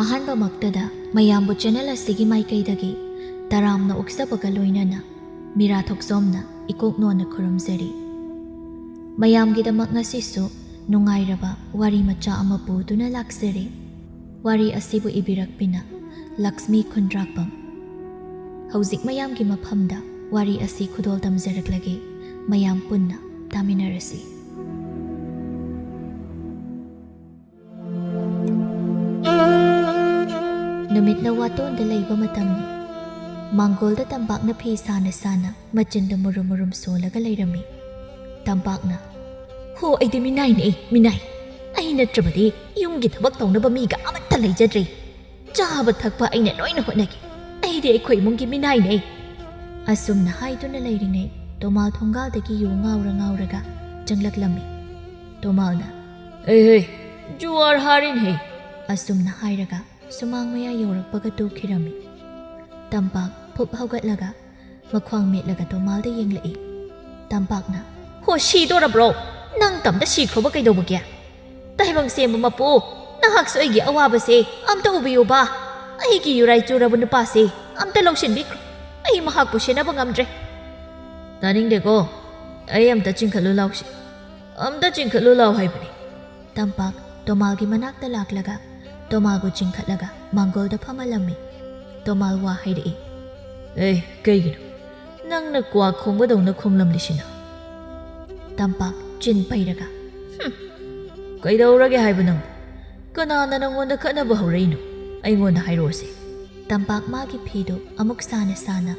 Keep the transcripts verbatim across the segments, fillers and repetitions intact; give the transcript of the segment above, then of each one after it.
ꯑꯍꯥꯟꯕꯃꯛꯇꯗ ꯃꯌꯥꯝꯕꯨ ꯆꯦꯅꯦꯜ ꯑꯁꯤꯒꯤ ꯃꯥꯏꯀꯩꯗꯒꯤ ꯇꯔꯥꯝꯅ ꯑꯣꯛꯆꯕꯒ ꯂꯣꯏꯅꯅ ꯃꯤꯔꯥ ꯊꯣꯛꯆꯣꯝꯅ ꯏꯀꯣꯛ ꯅꯣꯟꯅ ꯈꯨꯔꯨꯝꯖꯔꯤ꯫ ꯃꯌꯥꯝꯒꯤꯗꯃꯛ ꯉꯁꯤꯁꯨ ꯅꯨꯡꯉꯥꯏꯔꯕ ꯋꯥꯔꯤ ꯃꯆꯥ ꯑꯃ ꯄꯨꯗꯨꯅ ꯂꯥꯛꯆꯔꯤ꯫ ꯋꯥꯔꯤ ꯑꯁꯤꯕꯨ ꯏꯕꯤꯔꯛꯄꯤꯅ ꯂꯛꯁꯃꯤ ꯈꯨꯟꯗ꯭ꯔꯥꯛꯄꯝ꯫ ꯍꯧꯖꯤꯛ ꯃꯌꯥꯝꯒꯤ ꯃꯐꯝꯗ ꯋꯥꯔꯤ ꯑꯁꯤ ꯈꯨꯗꯣꯜ ꯇꯝꯖꯔꯛꯂꯒꯦ꯫ ꯃꯌꯥꯝ ꯄꯨꯟꯅ ꯇꯥꯃꯤꯟꯅꯔꯁꯤ꯫ ꯅꯨꯃꯤꯠꯅ ꯋꯥꯇꯣꯟꯗ ꯂꯩꯕ ꯃꯇꯝꯅꯤ꯫ ꯃꯥꯡꯒꯣꯜꯗ ꯇꯝꯄꯥꯛꯅ ꯐꯤ ꯁꯥꯅ ꯁꯥꯅ ꯃꯆꯤꯟꯗ ꯃꯨꯔꯨꯝ ꯃꯨꯔꯨꯝ ꯁꯣꯜꯂꯒ ꯂꯩꯔꯝꯃꯤ꯫ ꯇꯝꯄꯥꯛꯅ, "ꯍꯣ, ꯑꯩꯗꯤ ꯃꯤꯅꯥꯏꯅꯦ, ꯃꯤꯅꯥꯏ꯫ ꯑꯩ ꯅꯠꯇ꯭ꯔꯕꯗꯤ ꯌꯨꯝꯒꯤ ꯊꯕꯛ ꯇꯧꯅꯕ ꯃꯤꯒ ꯑꯃꯠꯇ ꯂꯩꯖꯗ꯭ꯔꯦ꯫ ꯆꯥꯕ ꯊꯛꯄ ꯑꯩꯅ ꯂꯣꯏꯅ ꯍꯣꯠꯅꯒꯦ꯫ ꯑꯩꯗꯤ ꯑꯩꯈꯣꯏ ꯏꯃꯨꯡꯒꯤ ꯃꯤꯅꯥꯏꯅꯦ"꯫ ꯑꯁꯨꯝꯅ ꯍꯥꯏꯗꯨꯅ ꯂꯩꯔꯤꯉꯩ ꯇꯣꯃꯥꯜ ꯊꯣꯡꯒꯥꯜꯗꯒꯤ ꯌꯨ ꯉꯥꯎꯔ ꯉꯥꯎꯔꯒ ꯆꯪꯂꯛꯂꯝꯃꯤ꯫ ꯇꯣꯃꯥꯜꯅ, "ꯍꯦ ꯍꯦ, ꯖꯨꯋꯥꯔ ꯍꯥꯔꯤꯟ ꯍꯦ"꯫ ꯑꯁꯨꯝꯅ ꯍꯥꯏꯔꯒ ꯁꯨꯃꯥꯡ ꯃꯌꯥ ꯌꯧꯔꯛꯄꯒ ꯇꯨꯈꯤꯔꯝꯃꯤ꯫ ꯇꯝꯄꯥꯛ ꯐꯨꯞ ꯍꯧꯒꯠꯂꯒ ꯃꯈ꯭ꯋꯥꯡ ꯃꯦꯠꯂꯒ ꯇꯣꯃꯥꯜꯗ ꯌꯦꯡꯂꯛꯏ꯫ ꯇꯝꯄꯥꯛꯅ, "ꯍꯣ, ꯁꯤꯗꯣꯔꯕ꯭ꯔꯣ? ꯅꯪ ꯇꯝꯗ ꯁꯤꯈ꯭ꯔꯣꯕ ꯀꯩꯗꯧꯕꯒꯦ? ꯇꯥꯏꯕꯪ ꯁꯦꯝꯕ ꯃꯄꯨ, ꯅꯍꯥꯛꯁꯨ ꯑꯩꯒꯤ ꯑꯋꯥꯕꯁꯦ ꯑꯝꯇ ꯎꯕꯤꯌꯨꯕ꯫ ꯑꯩꯒꯤ ꯌꯨꯔꯥꯏ ꯆꯨꯔꯕ ꯅꯨꯄꯥꯁꯦ ꯑꯝꯇ ꯂꯧꯁꯤꯟꯕꯤꯈ꯭ꯔꯣ꯫ ꯑꯩ ꯃꯍꯥꯛꯄꯨ ꯁꯦꯟꯅꯕ ꯉꯝꯗ꯭ꯔꯦ"꯫ "ꯇꯥꯅꯤꯡꯗꯦꯀꯣ꯫ ꯑꯩ ꯑꯝꯇ ꯆꯤꯡꯈꯠꯂꯨ ꯂꯥꯎꯁꯤ꯫ ꯑꯝꯇ ꯆꯤꯡꯈꯠꯂꯨ ꯂꯥꯎ ꯍꯥꯏꯕꯅꯤ"꯫ ꯇꯝꯄꯥꯛ ꯇꯣꯃꯥꯜꯒꯤ ꯃꯅꯥꯛꯇ ꯂꯥꯛꯂꯒ ꯇꯣꯃꯥꯜꯕꯨ ꯆꯤꯡꯈꯠꯂꯒ ꯃꯥꯡꯒꯣꯜꯗ ꯐꯝꯍꯜꯂꯝꯃꯤ꯫ ꯇꯣꯃꯥꯜ ꯋꯥ ꯍꯥꯏꯔꯛꯏ꯫ "ꯑꯦ, ꯀꯩꯒꯤꯅꯣ ꯅꯪꯅ ꯀ꯭ꯋꯥꯛ ꯈꯣꯡꯕꯗꯧꯅ ꯈꯣꯡꯂꯝꯂꯤꯁꯤꯅ?" ꯇꯝꯄꯥꯛ ꯆꯤꯟ ꯄꯩꯔꯒ, "ꯍꯨꯝ, ꯀꯩꯗꯧꯔꯒꯦ ꯍꯥꯏꯕ ꯅꯪꯕꯨ? ꯀꯅꯥꯅ ꯅꯪꯉꯣꯟꯗ ꯈꯠꯅꯕ ꯍꯧꯔꯛꯏꯅꯣ? ꯑꯩꯉꯣꯟꯗ ꯍꯥꯏꯔꯛꯑꯣꯁꯦ"꯫ ꯇꯝꯄꯥꯛ ꯃꯥꯒꯤ ꯐꯤꯗꯨ ꯑꯃꯨꯛ ꯁꯥꯅ ꯁꯥꯅ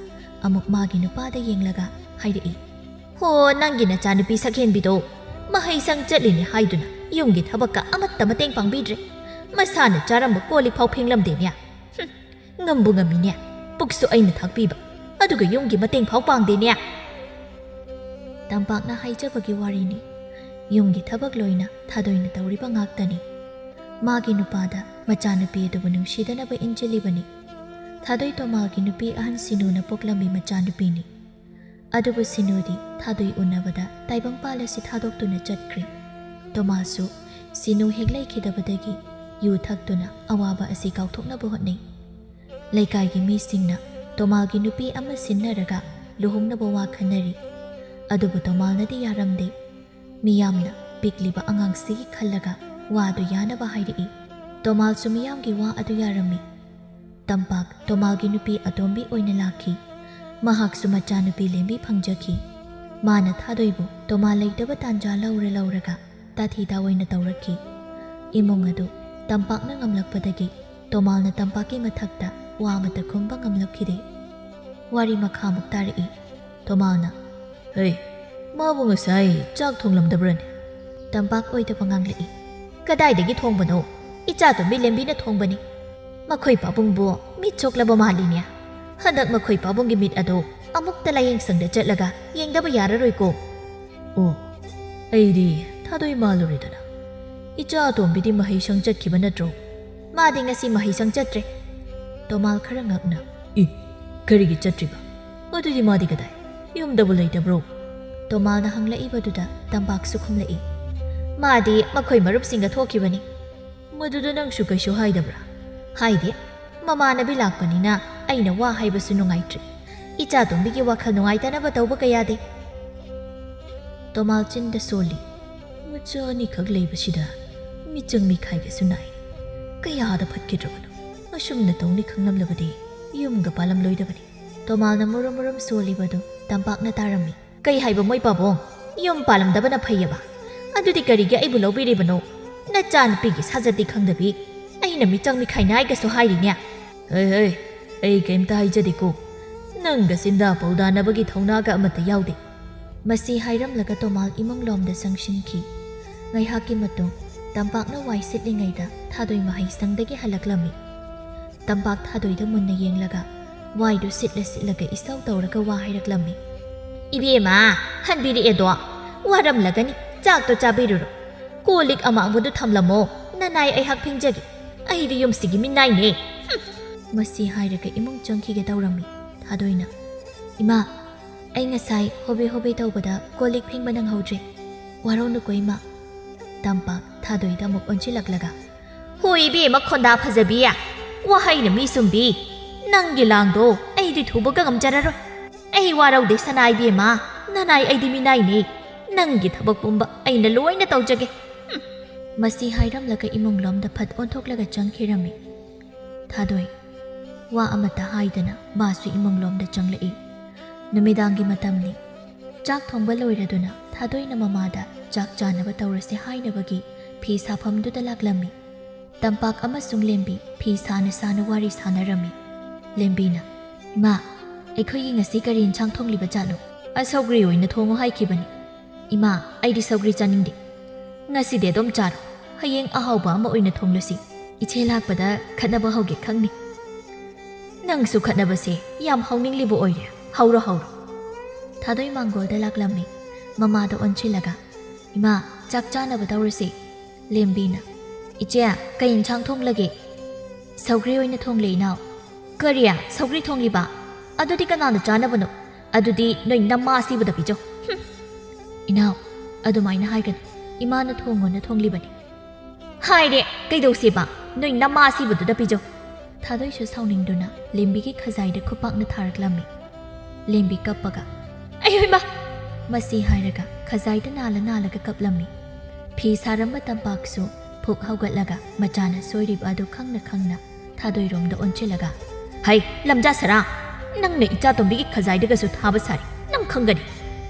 ꯑꯃꯨꯛ ꯃꯥꯒꯤ ꯅꯨꯄꯥꯗ ꯌꯦꯡꯂꯒ ꯍꯥꯏꯔꯛꯏ꯫ "ꯍꯣ, ꯅꯪꯒꯤ ꯅꯆꯥꯅꯨꯄꯤ ꯁꯛꯍꯦꯟꯕꯤꯗꯣ ꯃꯍꯩꯁꯪ ꯆꯠꯂꯤꯅꯦ ꯍꯥꯏꯗꯨꯅ ꯌꯨꯝꯒꯤ ꯊꯕꯛꯀ ꯑꯃꯠꯇ ꯃꯇꯦꯡ ꯄꯥꯡꯕꯤꯗ꯭ꯔꯦ꯫ ꯃꯁꯥꯅ ꯆꯥꯔꯝꯕ ꯀꯣꯜ ꯂꯤꯛ ꯐꯥꯎ ꯐꯦꯡꯂꯝꯗꯦꯅꯦ꯫ ꯍꯨꯝ, ꯉꯝꯕꯨ ꯉꯝꯃꯤꯅꯦ꯫ ꯄꯨꯛꯁꯨ ꯑꯩꯅ ꯊꯥꯛꯄꯤꯕ, ꯑꯗꯨꯒ ꯌꯨꯝꯒꯤ ꯃꯇꯦꯡ ꯐꯥꯎ ꯄꯥꯡꯗꯦꯅꯦ"꯫ ꯇꯝꯄꯥꯛꯅ ꯍꯥꯏꯖꯕꯒꯤ ꯋꯥꯔꯤꯅꯤ꯫ ꯌꯨꯝꯒꯤ ꯊꯕꯛ ꯂꯣꯏꯅ ꯊꯥꯗꯣꯏꯅ ꯇꯧꯔꯤꯕ ꯉꯥꯛꯇꯅꯤ꯫ ꯃꯥꯒꯤ ꯅꯨꯄꯥꯗ ꯃꯆꯥꯅꯨꯄꯤ ꯑꯗꯨꯕꯨ ꯅꯨꯡꯁꯤꯗꯅꯕ ꯏꯟꯖꯤꯜꯂꯤꯕꯅꯤ꯫ ꯊꯥꯗꯣꯏ ꯇꯣꯃꯥꯜꯒꯤ ꯅꯨꯄꯤ ꯑꯍꯟ ꯁꯤꯅꯨꯅ ꯄꯣꯛꯂꯝꯃꯤ ꯃꯆꯥꯅꯨꯄꯤꯅꯤ꯫ ꯑꯗꯨꯕꯨ ꯁꯤꯅꯨꯗꯤ ꯊꯥꯗꯣꯏ ꯎꯅꯕꯗ ꯇꯥꯏꯕꯪꯄꯥꯜ ꯑꯁꯤ ꯊꯥꯗꯣꯛꯇꯨꯅ ꯆꯠꯈ꯭ꯔꯦ꯫ ꯇꯣꯃꯥꯜꯁꯨ ꯁꯤꯅꯨ ꯍꯦꯛ ꯂꯩꯈꯤꯗꯕꯗꯒꯤ ꯌꯨ ꯊꯛꯇꯨꯅ ꯑꯋꯥꯕ ꯑꯁꯤ ꯀꯥꯎꯊꯣꯛꯅꯕ ꯍꯣꯠꯅꯩ꯫ ꯂꯩꯀꯥꯏꯒꯤ ꯃꯤꯁꯤꯡꯅ ꯇꯣꯃꯥꯜꯒꯤ ꯅꯨꯄꯤ ꯑꯃ ꯁꯤꯟꯅꯔꯒ ꯂꯨꯍꯣꯡꯅꯕ ꯋꯥ ꯈꯟꯅꯔꯤ꯫ ꯑꯗꯨꯕꯨ ꯇꯣꯃꯥꯜꯅꯗꯤ ꯌꯥꯔꯝꯗꯦ꯫ ꯃꯤꯌꯥꯝꯅ ꯄꯤꯛꯂꯤꯕ ꯑꯉꯥꯡꯁꯤꯒꯤ ꯈꯜꯂꯒ ꯋꯥꯗꯨ ꯌꯥꯅꯕ ꯍꯥꯏꯔꯛꯏ꯫ ꯇꯣꯃꯥꯜꯁꯨ ꯃꯤꯌꯥꯝꯒꯤ ꯋꯥ ꯑꯗꯨ ꯌꯥꯔꯝꯃꯤ꯫ ꯇꯝꯄꯥꯛ ꯇꯣꯃꯥꯜꯒꯤ ꯅꯨꯄꯤ ꯑꯇꯣꯝꯕꯤ ꯑꯣꯏꯅ ꯂꯥꯛꯈꯤ꯫ ꯃꯍꯥꯛꯁꯨ ꯃꯆꯥꯅꯨꯄꯤ ꯂꯦꯝꯕꯤ ꯐꯪꯖꯈꯤ꯫ ꯃꯥꯅ ꯊꯥꯗꯣꯏꯕꯨ ꯇꯣꯃꯥꯜ ꯂꯩꯇꯕ ꯇꯥꯟꯖꯥ ꯂꯧꯔ ꯂꯧꯔꯒ ꯇꯥꯊꯤ ꯇꯥꯑꯣꯏꯅ ꯇꯧꯔꯛꯈꯤ꯫ ꯏꯃꯨꯡ ꯑꯗꯨ ꯇꯝꯄꯥꯛꯅ ꯉꯝꯂꯛꯄꯗꯒꯤ ꯇꯣꯃꯥꯜꯅ ꯇꯝꯄꯥꯛꯀꯤ ꯃꯊꯛꯇ ꯋꯥ ꯑꯃꯠꯇ ꯈꯨꯝꯕ ꯉꯝꯂꯛꯈꯤꯗꯦ꯫ ꯋꯥꯔꯤ ꯃꯈꯥꯃꯨꯛ ꯇꯥꯔꯛꯏ꯫ ꯇꯣꯃꯥꯜꯅ, "ꯍꯩ, ꯃꯥꯕꯨ ꯉꯁꯥꯏ ꯆꯥꯛ ꯊꯣꯡꯂꯝꯗꯕ꯭ꯔꯅꯦ?" ꯇꯝꯄꯥꯛ ꯑꯣꯏꯗꯕ ꯉꯥꯡꯂꯛꯏ꯫ "ꯀꯗꯥꯏꯗꯒꯤ ꯊꯣꯡꯕꯅꯣ? ꯏꯆꯥꯇꯣꯝꯕꯤ ꯂꯦꯝꯕꯤꯅ ꯊꯣꯡꯕꯅꯤ꯫ ꯃꯈꯣꯏ ꯄꯥꯕꯨꯡꯕꯨ ꯃꯤꯠ ꯁꯣꯛꯂꯕ ꯃꯥꯜꯂꯤꯅꯦ꯫ ꯍꯟꯗꯛ ꯃꯈꯣꯏ ꯄꯥꯕꯨꯡꯒꯤ ꯃꯤꯠ ꯑꯗꯨ ꯑꯃꯨꯛꯇ ꯂꯥꯌꯦꯡ ꯁꯪꯗ ꯆꯠꯂꯒ ꯌꯦꯡꯗꯕ ꯌꯥꯔꯔꯣꯏꯀꯣ꯫" "ꯑꯣ, ꯑꯩꯗꯤ ꯊꯥꯗꯣꯏ ꯃꯥꯜꯂꯨꯔꯦꯗꯅ꯫ ꯏꯆꯥ ꯑꯇꯣꯝꯕꯤꯗꯤ ꯃꯍꯩꯁꯪ ꯆꯠꯈꯤꯕ ꯅꯠꯇ꯭ꯔꯣ?" "ꯃꯥꯗꯤ ꯉꯁꯤ ꯃꯍꯩꯁꯪ ꯆꯠꯇ꯭ꯔꯦ꯫" ꯇꯣꯃꯥꯜ ꯈꯔ ꯉꯛꯅ, "ꯏ, ꯀꯔꯤꯒꯤ ꯆꯠꯇ꯭ꯔꯤꯕ? ꯑꯗꯨꯗꯤ ꯃꯥꯗꯤ ꯀꯗꯥꯏ? ꯌꯨꯝꯗꯕꯨ ꯂꯩꯇꯕ꯭ꯔꯣ?" ꯇꯣꯃꯥꯜꯅ ꯍꯪꯂꯛꯏꯕꯗꯨꯗ ꯇꯝꯄꯥꯛꯁꯨ ꯈꯨꯝꯂꯛꯏ, "ꯃꯥꯗꯤ ꯃꯈꯣꯏ ꯃꯔꯨꯞꯁꯤꯡꯒ ꯊꯣꯛꯈꯤꯕꯅꯤ꯫" "ꯃꯗꯨꯗ ꯅꯪꯁꯨ ꯀꯩꯁꯨ ꯍꯥꯏꯗꯕ꯭ꯔꯥ?" "ꯍꯥꯏꯗꯦ꯫ ꯃꯃꯥꯟꯅꯕꯤ ꯂꯥꯛꯄꯅꯤꯅ ꯑꯩꯅ ꯋꯥ ꯍꯥꯏꯕꯁꯨ ꯅꯨꯡꯉꯥꯏꯇ꯭ꯔꯦ꯫ ꯏꯆꯥꯇꯣꯝꯕꯤꯒꯤ ꯋꯥꯈꯜ ꯅꯨꯡꯉꯥꯏꯇꯅꯕ ꯇꯧꯕ ꯀꯌꯥꯗꯦ꯫" ꯇꯣꯃꯥꯜ ꯆꯤꯟꯗ ꯁꯣꯜꯂꯤ꯫ "ꯃꯆꯥ ꯑꯅꯤꯈꯛ ꯂꯩꯕꯁꯤꯗ ꯃꯤꯆꯪ ꯃꯤꯈꯥꯏꯒꯁꯨ ꯅꯥꯏ꯫ ꯀꯌꯥꯗ ꯐꯠꯈꯤꯗ꯭ꯔꯕꯅꯣ꯫ ꯑꯁꯨꯝꯅ ꯇꯧꯅꯤ ꯈꯪꯂꯝꯂꯕꯗꯤ ꯌꯨꯝꯒ ꯄꯥꯜꯂꯝꯂꯣꯏꯗꯕꯅꯤ꯫" ꯇꯣꯃꯥꯜꯅ ꯃꯨꯔꯨꯝ ꯃꯨꯔꯨꯝ ꯁꯣꯜꯂꯤꯕꯗꯨ ꯇꯝꯄꯥꯛꯅ ꯇꯥꯔꯝꯃꯤ꯫ "ꯀꯩ ꯍꯥꯏꯕ ꯃꯣꯏ ꯄꯥꯕꯨꯡ? ꯌꯨꯝ ꯄꯥꯜꯂꯝꯗꯕꯅ ꯐꯩꯌꯦꯕ? ꯑꯗꯨꯗꯤ ꯀꯔꯤꯒꯤ ꯑꯩꯕꯨ ꯂꯧꯕꯤꯔꯤꯕꯅꯣ? ꯅꯆꯥꯅꯨꯄꯤꯒꯤ ꯁꯥꯖꯠꯇꯤ ꯈꯪꯗꯕꯤ, ꯑꯩꯅ ꯃꯤꯆꯪ ꯃꯤꯈꯥꯏ ꯅꯥꯏꯒꯁꯨ ꯍꯥꯏꯔꯤꯅꯦ꯫" "ꯍꯩ, ꯍꯩ, ꯑꯩ ꯀꯩꯝꯇ ꯍꯥꯏꯖꯗꯦꯀꯣ꯫ ꯅꯪꯒ ꯁꯤꯟꯗꯥ ꯄꯧꯗꯥꯅꯕꯒꯤ ꯊꯧꯅꯥꯒ ꯑꯃꯠꯇ ꯌꯥꯎꯗꯦ꯫" ꯃꯁꯤ ꯍꯥꯏꯔꯝꯂꯒ ꯇꯣꯃꯥꯜ ꯏꯃꯨꯡ ꯂꯣꯝꯗ ꯆꯪꯁꯤꯟꯈꯤ꯫ ꯉꯥꯏꯍꯥꯛꯀꯤ ꯃꯇꯨꯡ ꯇꯝꯄꯥꯛꯅ ꯋꯥꯏ ꯁꯤꯠꯂꯤꯉꯩꯗ ꯊꯥꯗꯣꯏ ꯃꯍꯩꯁꯪꯗꯒꯤ ꯍꯜꯂꯛꯂꯝꯃꯤ꯫ ꯇꯝꯄꯥꯛ ꯊꯥꯗꯣꯏꯗ ꯃꯨꯟꯅ ꯌꯦꯡꯂꯒ ꯋꯥꯏꯗꯨ ꯁꯤꯠꯂ ꯁꯤꯠꯂꯒ ꯏꯁꯧ ꯇꯧꯔꯒ ꯋꯥ ꯍꯥꯏꯔꯛꯂꯝꯃꯤ꯫ "ꯏꯕꯦꯝꯃ, ꯍꯟꯕꯤꯔꯛꯑꯦꯗꯣ, ꯋꯥꯔꯝꯂꯒꯅꯤ, ꯆꯥꯛꯇꯣ ꯆꯥꯕꯤꯔꯨꯔꯣ꯫ ꯀꯣꯜ ꯂꯤꯛ ꯑꯃꯥꯡꯕꯗꯨ ꯊꯝꯂꯝꯃꯣ, ꯅꯅꯥꯏ ꯑꯩꯍꯥꯛ ꯐꯦꯡꯖꯒꯦ꯫ ꯑꯩꯗꯤ ꯌꯨꯝꯁꯤꯒꯤ ꯃꯤꯅꯥꯏꯅꯦ꯫" ꯍꯨꯝ꯫ ꯃꯁꯤ ꯍꯥꯏꯔꯒ ꯏꯃꯨꯡ ꯆꯪꯈꯤꯒꯦ ꯇꯧꯔꯝꯃꯤ꯫ ꯊꯥꯗꯣꯏꯅ, "ꯏꯃꯥ, ꯑꯩ ꯉꯁꯥꯏ ꯍꯣꯕꯦ ꯍꯣꯕꯦ ꯇꯧꯕꯗ ꯀꯣꯜ ꯂꯤꯛ ꯐꯦꯡꯕ ꯅꯪꯍꯧꯗ꯭ꯔꯦ꯫ ꯋꯥꯔꯧꯅꯨꯀꯣ ꯏꯃꯥ꯫" ꯇꯝꯄꯥꯛ ꯊꯥꯗꯣꯏꯗ ꯑꯃꯨꯛ ꯑꯣꯟꯁꯤꯜꯂꯛꯂꯒ, ꯍꯣꯏ ꯏꯕꯦꯝꯃ ꯈꯣꯟꯗꯥ ꯐꯖꯕꯤ, ꯋꯥꯍꯩꯅ ꯃꯤ ꯁꯨꯝꯕꯤ꯫ ꯅꯪꯒꯤ ꯂꯥꯡꯗꯣ ꯑꯩꯗꯤ ꯊꯨꯕꯒ ꯉꯝꯖꯔꯔꯣꯏ꯫ ꯑꯩ ꯋꯥꯔꯧꯗꯦ ꯁꯅꯥ ꯏꯕꯦꯝꯃ, ꯅꯅꯥꯏ ꯑꯩꯗꯤ ꯃꯤꯅꯥꯏꯅꯦ꯫ ꯅꯪꯒꯤ ꯊꯕꯛ ꯄꯨꯝꯕ ꯑꯩꯅ ꯂꯣꯏꯅ ꯇꯧꯖꯒꯦ꯫ ꯍꯨꯝ꯫ ꯃꯁꯤ ꯍꯥꯏꯔꯝꯂꯒ ꯏꯃꯨꯡꯂꯣꯝꯗ ꯐꯠ ꯑꯣꯟꯊꯣꯛꯂꯒ ꯆꯪꯈꯤꯔꯝꯃꯤ꯫ ꯊꯥꯗꯣꯏ ꯋꯥ ꯑꯃꯠꯇ ꯍꯥꯏꯗꯅ ꯃꯥꯁꯨ ꯏꯃꯨꯡꯂꯣꯝꯗ ꯆꯪꯂꯛꯏ꯫ ꯅꯨꯃꯤꯗꯥꯡꯒꯤ ꯃꯇꯝꯅꯤ꯫ ꯆꯥꯛ ꯊꯣꯡꯕ ꯂꯣꯏꯔꯗꯨꯅ ꯊꯥꯗꯣꯏꯅ ꯃꯃꯥꯗ ꯆꯥꯛ ꯆꯥꯅꯕ ꯇꯧꯔꯁꯦ ꯍꯥꯏꯅꯕꯒꯤ ꯐꯤ ꯁꯥꯐꯝꯗꯨꯗ ꯂꯥꯛꯂꯝꯃꯤ꯫ ꯇꯝꯄꯥꯛ ꯑꯃꯁꯨꯡ ꯂꯦꯝꯕꯤ ꯐꯤ ꯁꯥꯅ ꯁꯥꯅ ꯋꯥꯔꯤ ꯁꯥꯅꯔꯝꯃꯤ꯫ ꯂꯦꯝꯕꯤꯅ, "ꯏꯃꯥ, ꯑꯩꯈꯣꯏꯒꯤ ꯉꯁꯤ ꯀꯔꯤ ꯏꯟꯁꯥꯡ ꯊꯣꯡꯂꯤꯕ ꯖꯥꯠꯅꯣ?" "ꯑ, ꯁꯧꯒ꯭ꯔꯤ ꯑꯣꯏꯅ ꯊꯣꯡꯉꯨ ꯍꯥꯏꯈꯤꯕꯅꯤ꯫ ꯏꯃꯥ, ꯑꯩꯗꯤ ꯁꯧꯒ꯭ꯔꯤ ꯆꯥꯅꯤꯡꯗꯦ꯫ ꯉꯁꯤꯗꯤ ꯑꯗꯨꯝ ꯆꯥꯔꯣ꯫ ꯍꯌꯦꯡ ꯑꯍꯥꯎꯕ ꯑꯃ ꯑꯣꯏꯅ ꯊꯣꯡꯂꯁꯤ꯫ ꯏꯆꯦ ꯂꯥꯛꯄꯗ ꯈꯠꯅꯕ ꯍꯧꯒꯦ ꯈꯪꯅꯤ꯫ ꯅꯪꯁꯨ ꯈꯠꯅꯕꯁꯦ ꯌꯥꯝ ꯍꯧꯅꯤꯡꯂꯤꯕ ꯑꯣꯏꯔꯦ꯫ ꯍꯧꯔꯣ, ꯍꯧꯔꯣ꯫" ꯊꯥꯗꯣꯏ ꯃꯥꯡꯒꯣꯜꯗ ꯂꯥꯛꯂꯝꯃꯤ꯫ ꯃꯃꯥꯗ ꯑꯣꯟꯁꯤꯜꯂꯒ, "ꯏꯃꯥ, ꯆꯥꯛ ꯆꯥꯅꯕ ꯇꯧꯔꯁꯤ꯫" ꯂꯦꯝꯕꯤꯅ, "ꯏꯆꯦ, ꯀꯩ ꯏꯟꯁꯥꯡ ꯊꯣꯡꯂꯒꯦ?" "ꯁꯧꯒ꯭ꯔꯤ ꯑꯣꯏꯅ ꯊꯣꯡꯂꯦ, ꯏꯅꯥꯎ꯫" "ꯀꯔꯤ? ꯁꯧꯒ꯭ꯔꯤ ꯊꯣꯡꯂꯤꯕ? ꯑꯗꯨꯗꯤ ꯀꯅꯥꯅ ꯆꯥꯅꯕꯅꯣ? ꯑꯗꯨꯗꯤ ꯅꯣꯏ ꯅꯃꯥ ꯑꯁꯤꯕꯗ ꯄꯤꯖꯧ꯫" "ꯍꯨꯝ꯫" "ꯏꯅꯥꯎ, ꯑꯗꯨꯃꯥꯏꯅ ꯍꯥꯏꯒꯅꯨ꯫ ꯏꯃꯥꯅ ꯊꯣꯡꯉꯣꯅ ꯊꯣꯡꯂꯤꯕꯅꯤ꯫" "ꯍꯥꯏꯔꯦ, ꯀꯩꯗꯧꯁꯦꯕ? ꯅꯣꯏ ꯅꯃꯥ ꯑꯁꯤꯕꯗꯨꯗ ꯄꯤꯖꯧ꯫" ꯊꯥꯗꯣꯏꯁꯨ ꯁꯥꯎꯅꯤꯡꯗꯨꯅ ꯂꯦꯝꯕꯤꯒꯤ ꯈꯖꯥꯏꯗ ꯈꯨꯄꯥꯛꯅ ꯊꯥꯔꯛꯂꯝꯃꯤ꯫ ꯂꯦꯝꯕꯤ ꯀꯞꯄꯒ, "ꯑꯌꯣ ꯏꯃꯥ!" ꯃꯁꯤ ꯍꯥꯏꯔꯒ ꯈꯖꯥꯏꯗ ꯅꯥꯜꯂ ꯅꯥꯜꯂꯒ ꯀꯞꯂꯝꯃꯤ꯫ ꯐꯤ ꯁꯥꯔꯝꯕ ꯇꯝꯄꯥꯛꯁꯨ ꯐꯨꯛ ꯍꯧꯒꯠꯂꯒ ꯃꯆꯥꯅ ꯁꯣꯏꯔꯤꯕ ꯑꯗꯨ ꯈꯪꯅ ꯈꯪꯅ ꯊꯥꯗꯣꯏꯔꯣꯝꯗ ꯑꯣꯟꯁꯤꯜꯂꯒ, "ꯍꯩ, ꯂꯝꯖꯥ ꯁꯔꯥ! ꯅꯪꯅ ꯏꯆꯥꯇꯣꯝꯕꯤꯒꯤ ꯈꯖꯥꯏꯗꯒꯁꯨ ꯊꯥꯕ ꯁꯥꯔꯤ, ꯅꯪ ꯈꯪꯒꯅꯤ!"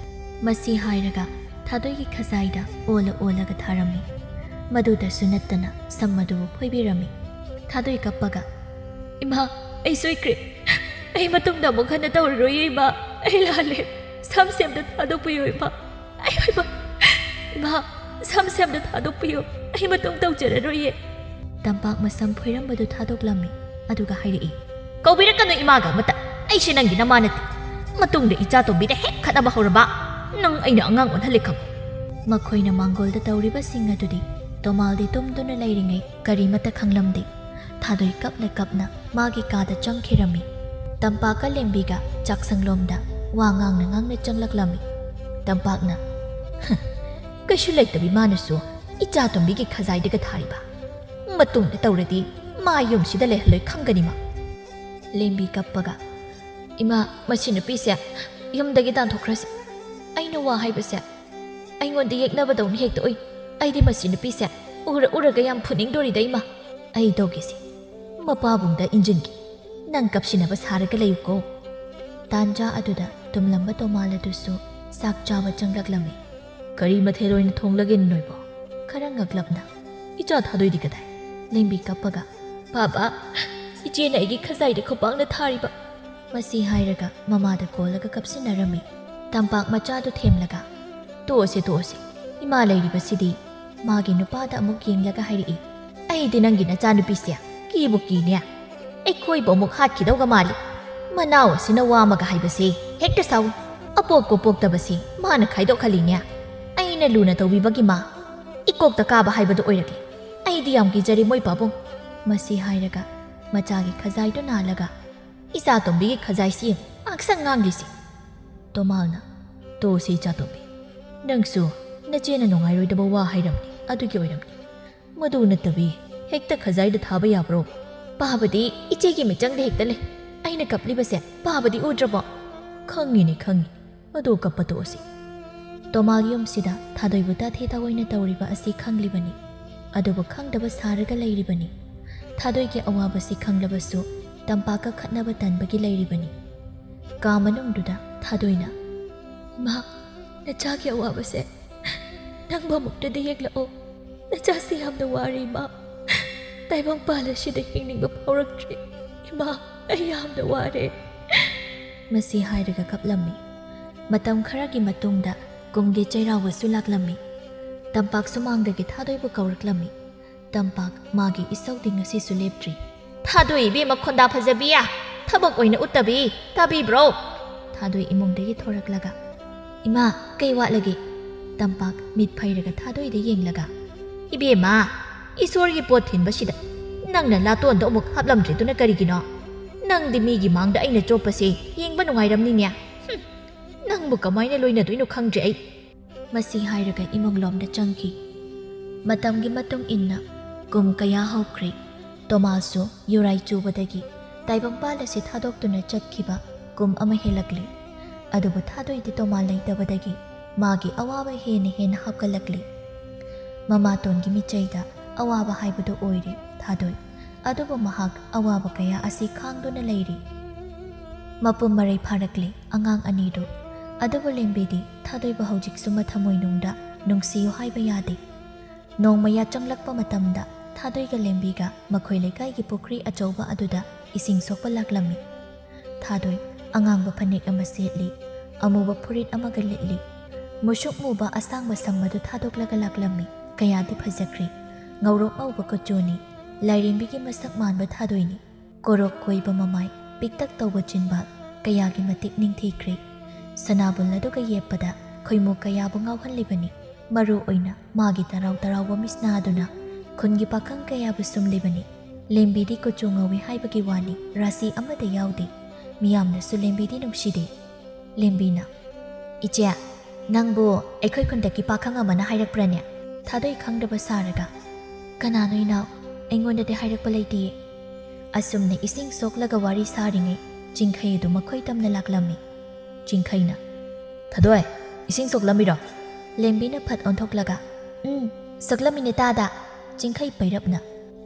ꯃꯁꯤ ꯍꯥꯏꯔꯒ ꯊꯥꯗꯣꯏꯒꯤ ꯈꯖꯥꯏꯗ ꯑꯣꯜꯂ ꯑꯣꯜꯂꯒ ꯊꯥꯔꯝꯃꯤ꯫ ꯃꯗꯨꯗꯁꯨ ꯅꯠꯇꯅ ꯁꯝ ꯑꯗꯨꯕꯨ ꯐꯣꯏꯕꯤꯔꯝꯃꯤ꯫ ꯊꯥꯗꯣꯏ ꯀꯞꯄꯒ, "ꯏꯃꯥ, ꯑꯩ ꯁꯣꯏꯈ꯭ꯔꯦ꯫ ꯑꯩ ꯃꯇꯨꯡꯗ ꯑꯃꯨꯛ ꯍꯟꯅ ꯇꯧꯔꯔꯣꯏꯌꯦ ꯏꯃꯥ꯫ ꯑꯩ ꯂꯥꯜꯂꯦ꯫ ꯁꯝꯁꯦ ꯑꯝꯇ ꯊꯥꯗꯣꯛꯄꯤꯌꯣ ꯏꯃꯥ꯫ ꯑꯩ ꯑꯣꯏꯕ, ꯏꯃꯥ, ꯁꯝꯁꯦ ꯑꯝꯇ ꯊꯥꯗꯣꯛꯄꯤꯌꯣ꯫ ꯑꯩ ꯃꯇꯨꯡ ꯇꯧꯖꯔꯔꯣꯏꯌꯦ꯫" ꯇꯝꯄꯥꯛ ꯃꯁꯝ ꯐꯣꯏꯔꯝꯕꯗꯨ ꯊꯥꯗꯣꯛꯂꯝꯃꯤ꯫ ꯑꯗꯨꯒ ꯍꯥꯏꯔꯛꯏ, "ꯀꯧꯕꯤꯔꯛꯀꯅꯨ ꯏꯃꯥꯒ ꯑꯃꯠꯇ꯫ ꯑꯩꯁꯦ ꯅꯪꯒꯤ ꯅꯃꯥ ꯅꯠꯇꯦ꯫ ꯃꯇꯨꯡꯗ ꯏꯆꯥ ꯇꯣꯝꯕꯤꯗ ꯍꯦꯛ ꯈꯠꯅꯕ ꯍꯧꯔꯕ, ꯅꯪ ꯑꯩꯅ ꯑꯉꯥꯡ ꯑꯣꯜꯍꯜꯂꯦ ꯈꯪꯉꯨ꯫" ꯃꯈꯣꯏꯅ ꯃꯥꯡꯒꯣꯜꯗ ꯇꯧꯔꯤꯕꯁꯤꯡ ꯑꯗꯨꯗꯤ ꯇꯣꯃꯥꯜꯗꯤ ꯇꯨꯝꯗꯨꯅ ꯂꯩꯔꯤꯉꯩ ꯀꯔꯤꯃꯠꯇ ꯈꯪꯂꯝꯗꯦ꯫ ꯊꯥꯗꯣꯏ ꯀꯞꯅ ꯀꯞꯅ ꯃꯥꯒꯤ ꯀꯥꯗ ꯆꯪꯈꯤꯔꯝꯃꯤ꯫ ꯇꯝꯄꯥꯛꯀ ꯂꯦꯝꯕꯤꯒ ꯆꯥꯛꯁꯪꯂꯣꯝꯗ ꯋꯥ ꯉꯥꯡꯅ ꯉꯥꯡꯅ ꯆꯪꯂꯛꯂꯝꯃꯤ꯫ ꯇꯝꯄꯥꯛꯅ, "ꯍ, ꯀꯩꯁꯨ ꯂꯩꯇꯕꯤ ꯃꯥꯅꯁꯨ ꯏꯆꯥ ꯇꯣꯝꯕꯤꯒꯤ ꯈꯖꯥꯏꯗꯒ ꯊꯥꯔꯤꯕ꯫ ꯃꯇꯨꯡꯗ ꯇꯧꯔꯗꯤ ꯃꯥ ꯌꯨꯝꯁꯤꯗ ꯂꯩꯍꯜꯂꯣꯏ ꯈꯪꯒꯅꯤ ꯃꯥ꯫ ꯂꯦꯝꯕꯤ ꯀꯞꯄꯒ, "ꯏꯃꯥ, ꯃꯁꯤ ꯅꯨꯄꯤꯁꯦ ꯌꯨꯝꯗꯒꯤ ꯇꯥꯟꯊꯣꯛꯈ꯭ꯔꯁꯤ꯫ ꯑꯩꯅ ꯋꯥ ꯍꯥꯏꯕꯁꯦ ꯑꯩꯉꯣꯟꯗ ꯌꯦꯛꯅꯕꯗꯧꯅ ꯍꯦꯛꯇ ꯎꯏ꯫ ꯑꯩꯗꯤ ꯃꯁꯤ ꯅꯨꯄꯤꯁꯦ ꯎꯔ ꯎꯔꯒ ꯌꯥꯝ ꯐꯨꯅꯤꯡꯗꯣꯔꯤꯗ ꯏꯃꯥ꯫ ꯑꯩ ꯇꯧꯒꯦꯁꯦ, ꯃꯄꯥꯕꯨꯡꯗ ꯏꯟꯖꯤꯟꯒꯦ꯫ ꯅꯪ ꯀꯞꯁꯤꯟꯅꯕ ꯁꯥꯔꯒ ꯂꯩꯌꯨꯀꯣ꯫" ꯇꯥꯟꯖꯥ ꯑꯗꯨꯗ ꯇꯨꯝꯂꯝꯕ ꯇꯣꯃꯥꯜ ꯑꯗꯨꯁꯨ ꯆꯥꯛ ꯆꯥꯕ ꯆꯪꯂꯛꯂꯝꯃꯤ꯫ "ꯀꯔꯤ ꯃꯊꯦꯜ ꯑꯣꯏꯅ ꯊꯣꯡꯂꯒꯦ ꯅꯣꯏꯕꯣ?" ꯈꯔ ꯉꯛꯂꯞꯅ, "ꯏꯆꯥ ꯊꯥꯗꯣꯏꯗꯤ ꯀꯗꯥꯏ?" ꯂꯦꯝꯕꯤ ꯀꯞꯄꯒ, "ꯕꯥꯕꯥ, ꯏꯆꯦꯅ ꯑꯩꯒꯤ ꯈꯖꯥꯏꯗ ꯈꯨꯄꯥꯛꯅ ꯊꯥꯔꯤꯕ꯫" ꯃꯁꯤ ꯍꯥꯏꯔꯒ ꯃꯃꯥꯗ ꯀꯣꯜꯂꯒ ꯀꯞꯁꯤꯟꯅꯔꯝꯃꯤ꯫ ꯇꯝꯄꯥꯛ ꯃꯆꯥꯗꯨ ꯊꯦꯝꯂꯒ, "ꯇꯣꯛꯑꯁꯦ, ꯇꯣꯛꯑꯁꯦ꯫ ꯏꯃꯥ ꯂꯩꯔꯤꯕꯁꯤꯗꯤ" ꯃꯥꯒꯤ ꯅꯨꯄꯥꯗ ꯑꯃꯨꯛ ꯌꯦꯡꯂꯒ ꯍꯥꯏꯔꯛꯏ, "ꯑꯩꯗꯤ ꯅꯪꯒꯤ ꯅꯆꯥꯅꯨꯄꯤꯁꯦ ꯀꯤꯕꯨ ꯀꯤꯅꯦ꯫ ꯑꯩꯈꯣꯏꯕꯨ ꯑꯃꯨꯛ ꯍꯥꯠꯈꯤꯗꯧꯒ ꯃꯥꯜꯂꯤ꯫ ꯃꯅꯥꯎ ꯑꯁꯤꯅ ꯋꯥ ꯑꯃꯒ ꯍꯥꯏꯕꯁꯦ ꯍꯦꯛꯇ ꯁꯥꯎꯏ꯫ ꯑꯄꯣꯛꯄ ꯄꯣꯛꯇꯕꯁꯦ ꯃꯥꯅ ꯈꯥꯏꯗꯣꯛꯍꯜꯂꯤꯅꯦ꯫ ꯑꯩꯅ ꯂꯨꯅ ꯇꯧꯕꯤꯕꯒꯤ ꯃꯥ ꯏꯀꯣꯛꯇ ꯀꯥꯕ ꯍꯥꯏꯕꯗꯨ ꯑꯣꯏꯔꯛꯂꯦ꯫ ꯑꯩꯗꯤ ꯌꯥꯝ ꯀꯤꯖꯔꯦ ꯃꯣꯏ ꯄꯥꯕꯨꯡ꯫" ꯃꯁꯤ ꯍꯥꯏꯔꯒ ꯃꯆꯥꯒꯤ ꯈꯖꯥꯏꯗꯨ ꯅꯥꯜꯂꯒ, "ꯏꯆꯥꯇꯣꯝꯕꯤꯒꯤ ꯈꯖꯥꯏꯁꯤ ꯌꯦꯡꯉꯨ, ꯉꯥꯛꯁꯪ ꯉꯥꯡꯂꯤꯁꯤ꯫" ꯇꯣꯃꯥꯜꯅ, "ꯇꯣꯛꯑꯁꯤ ꯏꯆꯥꯇꯣꯝꯕꯤ, ꯅꯪꯁꯨ ꯅꯆꯦꯅ ꯅꯨꯡꯉꯥꯏꯔꯣꯏꯗꯕ ꯋꯥ ꯍꯥꯏꯔꯝꯅꯤ, ꯑꯗꯨꯒꯤ ꯑꯣꯏꯔꯝꯅꯤ꯫ ꯃꯗꯨ ꯅꯠꯇꯕꯤ ꯍꯦꯛꯇ ꯈꯖꯥꯏꯗ ꯊꯥꯕ ꯌꯥꯕ꯭ꯔꯣ? ꯄꯥꯕꯗꯤ ꯏꯆꯦꯒꯤ ꯃꯤꯆꯪꯗ ꯍꯦꯛꯇ ꯂꯩ꯫ ꯑꯩꯅ ꯀꯞꯂꯤꯕꯁꯦ ꯄꯥꯕꯗꯤ ꯎꯗ꯭ꯔꯕꯣ?" "ꯈꯪꯉꯤꯅꯦ, ꯈꯪꯉꯤ꯫ ꯑꯗꯣ ꯀꯞꯄ ꯇꯣꯛꯑꯁꯤ꯫" ꯇꯣꯃꯥꯜ ꯌꯨꯝꯁꯤꯗ ꯊꯥꯗꯣꯏꯕꯨ ꯇꯥꯊꯤ ꯇꯥꯑꯣꯏꯅ ꯇꯧꯔꯤꯕ ꯑꯁꯤ ꯈꯪꯂꯤꯕꯅꯤ꯫ ꯑꯗꯨꯕꯨ ꯈꯪꯗꯕ ꯁꯥꯔꯒ ꯂꯩꯔꯤꯕꯅꯤ꯫ ꯊꯥꯗꯣꯏꯒꯤ ꯑꯋꯥꯕꯁꯤ ꯈꯪꯂꯕꯁꯨ ꯇꯝꯄꯥꯛꯀ ꯈꯠꯅꯕ ꯇꯟꯕꯒꯤ ꯂꯩꯔꯤꯕꯅꯤ꯫ ꯀꯥ ꯃꯅꯨꯡꯗꯨꯗ ꯊꯥꯗꯣꯏꯅ, "ꯏꯃꯥ, ꯅꯆꯥꯒꯤ ꯑꯋꯥꯕꯁꯦ ꯅꯪꯕꯨ ꯑꯃꯨꯛꯇꯗꯤ ꯌꯦꯡꯂꯛꯑꯣ꯫ ꯅꯆꯥꯁꯤ ꯌꯥꯝꯅ ꯋꯥꯔꯦ, ꯏꯃꯥ꯫ ꯇꯥꯏꯕꯪꯄꯥꯜ ꯑꯁꯤꯗ ꯍꯤꯡꯅꯤꯡꯕ ꯐꯥꯎꯔꯛꯇ꯭ꯔꯦ꯫ ꯏꯃꯥ, ꯑꯩ ꯌꯥꯝꯅ ꯋꯥꯔꯦ꯫" ꯃꯁꯤ ꯍꯥꯏꯔꯒ ꯀꯞꯂꯝꯃꯤ꯫ ꯃꯇꯝ ꯈꯔꯒꯤ ꯃꯇꯨꯡꯗ ꯀꯨꯝꯒꯤ ꯆꯩꯔꯥꯎꯕꯁꯨ ꯂꯥꯛꯂꯝꯃꯤ꯫ ꯇꯝꯄꯥꯛ ꯁꯨꯃꯥꯡꯗꯒꯤ ꯊꯥꯗꯣꯏꯕꯨ ꯀꯧꯔꯛꯂꯝꯃꯤ꯫ ꯇꯝꯄꯥꯛ ꯃꯥꯒꯤ ꯏꯁꯧꯗꯤ ꯉꯁꯤꯁꯨ ꯂꯦꯞꯇ꯭ꯔꯤ꯫ "ꯊꯥꯗꯣꯏ ꯏꯕꯦꯝꯃ ꯈꯣꯟꯗꯥ ꯐꯖꯕꯤ, ꯊꯕꯛ ꯑꯣꯏꯅ ꯎꯠꯇꯕꯤ, ꯇꯥꯕꯤꯕ꯭ꯔꯣ?" ꯊꯥꯗꯣꯏ ꯏꯃꯨꯡꯗꯒꯤ ꯊꯣꯔꯛꯂꯒ, "ꯏꯃꯥ, ꯀꯩ ꯋꯥꯠꯂꯒꯦ?" ꯇꯝꯄꯥꯛ ꯃꯤꯠ ꯐꯩꯔꯒ ꯊꯥꯗꯣꯏꯗ ꯌꯦꯡꯂꯒ, "ꯏꯕꯦꯝꯃ, ꯏꯁꯣꯔꯒꯤ ꯄꯣꯠ ꯊꯤꯟꯕꯁꯤꯗ ꯅꯪꯅ ꯂꯥꯇꯣꯟꯗꯣ ꯑꯃꯨꯛ ꯍꯥꯞꯂꯝꯗ꯭ꯔꯤꯗꯨꯅ ꯀꯔꯤꯒꯤꯅꯣ? ꯅꯪꯗꯤ ꯃꯤꯒꯤ ꯃꯥꯡꯗ ꯑꯩꯅ ꯆꯣꯞꯄꯁꯦ ꯌꯦꯡꯕ ꯅꯨꯡꯉꯥꯏꯔꯝꯅꯤꯅꯦ꯫ ꯍꯨꯝ, ꯅꯪꯕꯨ ꯀꯃꯥꯏꯅ ꯂꯣꯏꯅꯗꯣꯏꯅꯣ ꯈꯪꯗ꯭ꯔꯦ ꯑꯩ꯫" ꯃꯁꯤ ꯍꯥꯏꯔꯒ ꯏꯃꯨꯡꯂꯣꯝꯗ ꯆꯪꯈꯤ꯫ ꯃꯇꯝꯒꯤ ꯃꯇꯨꯡ ꯏꯟꯅ ꯀꯨꯝ ꯀꯌꯥ ꯍꯧꯈ꯭ꯔꯦ꯫ ꯇꯣꯃꯥꯁꯁꯨ ꯌꯨꯔꯥꯏ ꯆꯨꯕꯗꯒꯤ ꯇꯥꯏꯕꯪꯄꯥꯜ ꯑꯁꯤ ꯊꯥꯗꯣꯛꯇꯨꯅ ꯆꯠꯈꯤꯕ ꯀꯨꯝ ꯑꯃ ꯍꯦꯜꯂꯛꯂꯦ꯫ ꯑꯗꯨꯕꯨ ꯊꯥꯗꯣꯏꯗꯤ ꯇꯣꯃꯥ ꯂꯩꯇꯕꯗꯒꯤ ꯃꯥꯒꯤ ꯑꯋꯥꯕ ꯍꯦꯟꯅ ꯍꯦꯟꯅ ꯍꯥꯞꯀꯠꯂꯛꯂꯤ꯫ ꯃꯃꯥꯇꯣꯟꯒꯤ ꯃꯤꯆꯩꯗ ꯑꯋꯥꯕ ꯍꯥꯏꯕꯗꯨ ꯑꯣꯏꯔꯦ ꯊꯥꯗꯣꯏ꯫ ꯑꯗꯨꯕꯨ ꯃꯍꯥꯛ ꯑꯋꯥꯕ ꯀꯌꯥ ꯑꯁꯤ ꯈꯥꯡꯗꯨꯅ ꯂꯩꯔꯤ꯫ ꯃꯄꯨꯝ ꯃꯔꯩ ꯐꯥꯔꯛꯂꯦ ꯑꯉꯥꯡ ꯑꯅꯤꯗꯨ꯫ ꯑꯗꯨꯕꯨ ꯂꯦꯝꯕꯤꯗꯤ ꯊꯥꯗꯣꯏꯕꯨ ꯍꯧꯖꯤꯛꯁꯨ ꯃꯊꯃꯣꯏꯅꯨꯡꯗ ꯅꯨꯡꯁꯤꯌꯨ ꯍꯥꯏꯕ ꯌꯥꯗꯦ꯫ ꯅꯣꯡꯃ ꯌꯥꯆꯪꯂꯛꯄ ꯃꯇꯝꯗ ꯊꯥꯗꯣꯏꯒ ꯂꯦꯝꯕꯤꯒ ꯃꯈꯣꯏ ꯂꯩꯀꯥꯏꯒꯤ ꯄꯨꯈ꯭ꯔꯤ ꯑꯆꯧꯕ ꯑꯗꯨꯗ ꯏꯁꯤꯡ ꯁꯣꯛꯄ ꯂꯥꯛꯂꯝꯃꯤ꯫ ꯊꯥꯗꯣꯏ ꯑꯉꯥꯡꯕ ꯐꯅꯦꯛ ꯑꯃ ꯁꯦꯠꯂꯤ, ꯑꯃꯨꯕ ꯐꯨꯔꯤꯠ ꯑꯃꯒ ꯂꯤꯠꯂꯤ꯫ ꯃꯨꯁꯨꯛ ꯃꯨꯕ ꯑꯁꯥꯡꯕ ꯁꯝ ꯑꯗꯨ ꯊꯥꯗꯣꯛꯂꯒ ꯂꯥꯛꯂꯝꯃꯤ꯫ ꯀꯌꯥꯗꯤ ꯐꯖꯈ꯭ꯔꯦ꯫ ꯉꯧꯔꯣꯛ ꯉꯧꯕ ꯀꯨꯆꯨꯅꯤ꯫ ꯂꯥꯏꯔꯦꯝꯕꯤꯒꯤ ꯃꯁꯛ ꯃꯥꯟꯕ ꯊꯥꯗꯣꯏꯅꯤ꯫ ꯀꯣꯔꯣꯛ ꯀꯣꯏꯕ ꯃꯃꯥꯏ, ꯄꯤꯛꯇꯛ ꯇꯧꯕ ꯆꯤꯟꯕꯥꯜ, ꯀꯌꯥꯒꯤ ꯃꯇꯤꯛ ꯅꯤꯡꯊꯤꯈ꯭ꯔꯦ꯫ ꯁꯅꯥꯕꯨꯜ ꯑꯗꯨꯒ ꯌꯦꯞꯄꯗ ꯈꯣꯏꯃꯨ ꯀꯌꯥꯕꯨ ꯉꯥꯎꯍꯜꯂꯤꯕꯅꯤ꯫ ꯃꯔꯨ ꯑꯣꯏꯅ ꯃꯥꯒꯤ ꯇꯔꯥꯎ ꯇꯔꯥꯎꯕ ꯃꯤꯠꯁꯅꯥ ꯑꯗꯨꯅ ꯈꯨꯟꯒꯤ ꯄꯥꯈꯪ ꯀꯌꯥꯕꯨ ꯁꯨꯝꯂꯤꯕꯅꯤ꯫ ꯂꯦꯝꯕꯤꯗꯤ ꯀꯨꯆꯨ ꯉꯧꯏ ꯍꯥꯏꯕꯒꯤ ꯋꯥꯅꯤ, ꯔꯥꯁꯤ ꯑꯃꯠꯇ ꯌꯥꯎꯗꯦ꯫ ꯃꯤꯌꯥꯝꯅꯁꯨ ꯂꯦꯝꯕꯤꯗꯤ ꯅꯨꯡꯁꯤꯗꯦ꯫ ꯂꯦꯝꯕꯤꯅ, "ꯏꯆꯦ, ꯅꯪꯕꯨ ꯑꯩꯈꯣꯏ ꯈꯨꯟꯗꯒꯤ ꯄꯥꯈꯪ ꯑꯃꯅ ꯍꯥꯏꯔꯛꯄ꯭ꯔꯅꯦ?" ꯊꯥꯗꯣꯏ ꯈꯪꯗꯕ ꯁꯥꯔꯒ, "ꯀꯅꯥꯅꯣ ꯏꯅꯥꯎ? ꯑꯩꯉꯣꯟꯗꯗꯤ ꯍꯥꯏꯔꯛꯄ ꯂꯩꯇꯤꯌꯦ꯫" ꯑꯁꯨꯝꯅ ꯏꯁꯤꯡ ꯁꯣꯛꯂꯒ ꯋꯥꯔꯤ ꯁꯥꯔꯤꯉꯩ ꯆꯤꯡꯈꯩ ꯑꯗꯨ ꯃꯈꯣꯏ ꯇꯝꯅ ꯂꯥꯛꯂꯝꯃꯤ꯫ ꯆꯤꯡꯈꯩꯅ, "ꯊꯥꯗꯣꯏ, ꯏꯁꯤꯡ ꯁꯣꯛꯂꯝꯃꯤꯔꯣ?" ꯂꯦꯝꯕꯤꯅ ꯐꯠ ꯑꯣꯟꯊꯣꯛꯂꯒ, "ꯎꯝ, ꯁꯣꯛꯂꯝꯃꯤꯅꯦ ꯇꯥꯗ꯫" ꯆꯤꯡꯈꯩ ꯄꯩꯔꯞꯅ,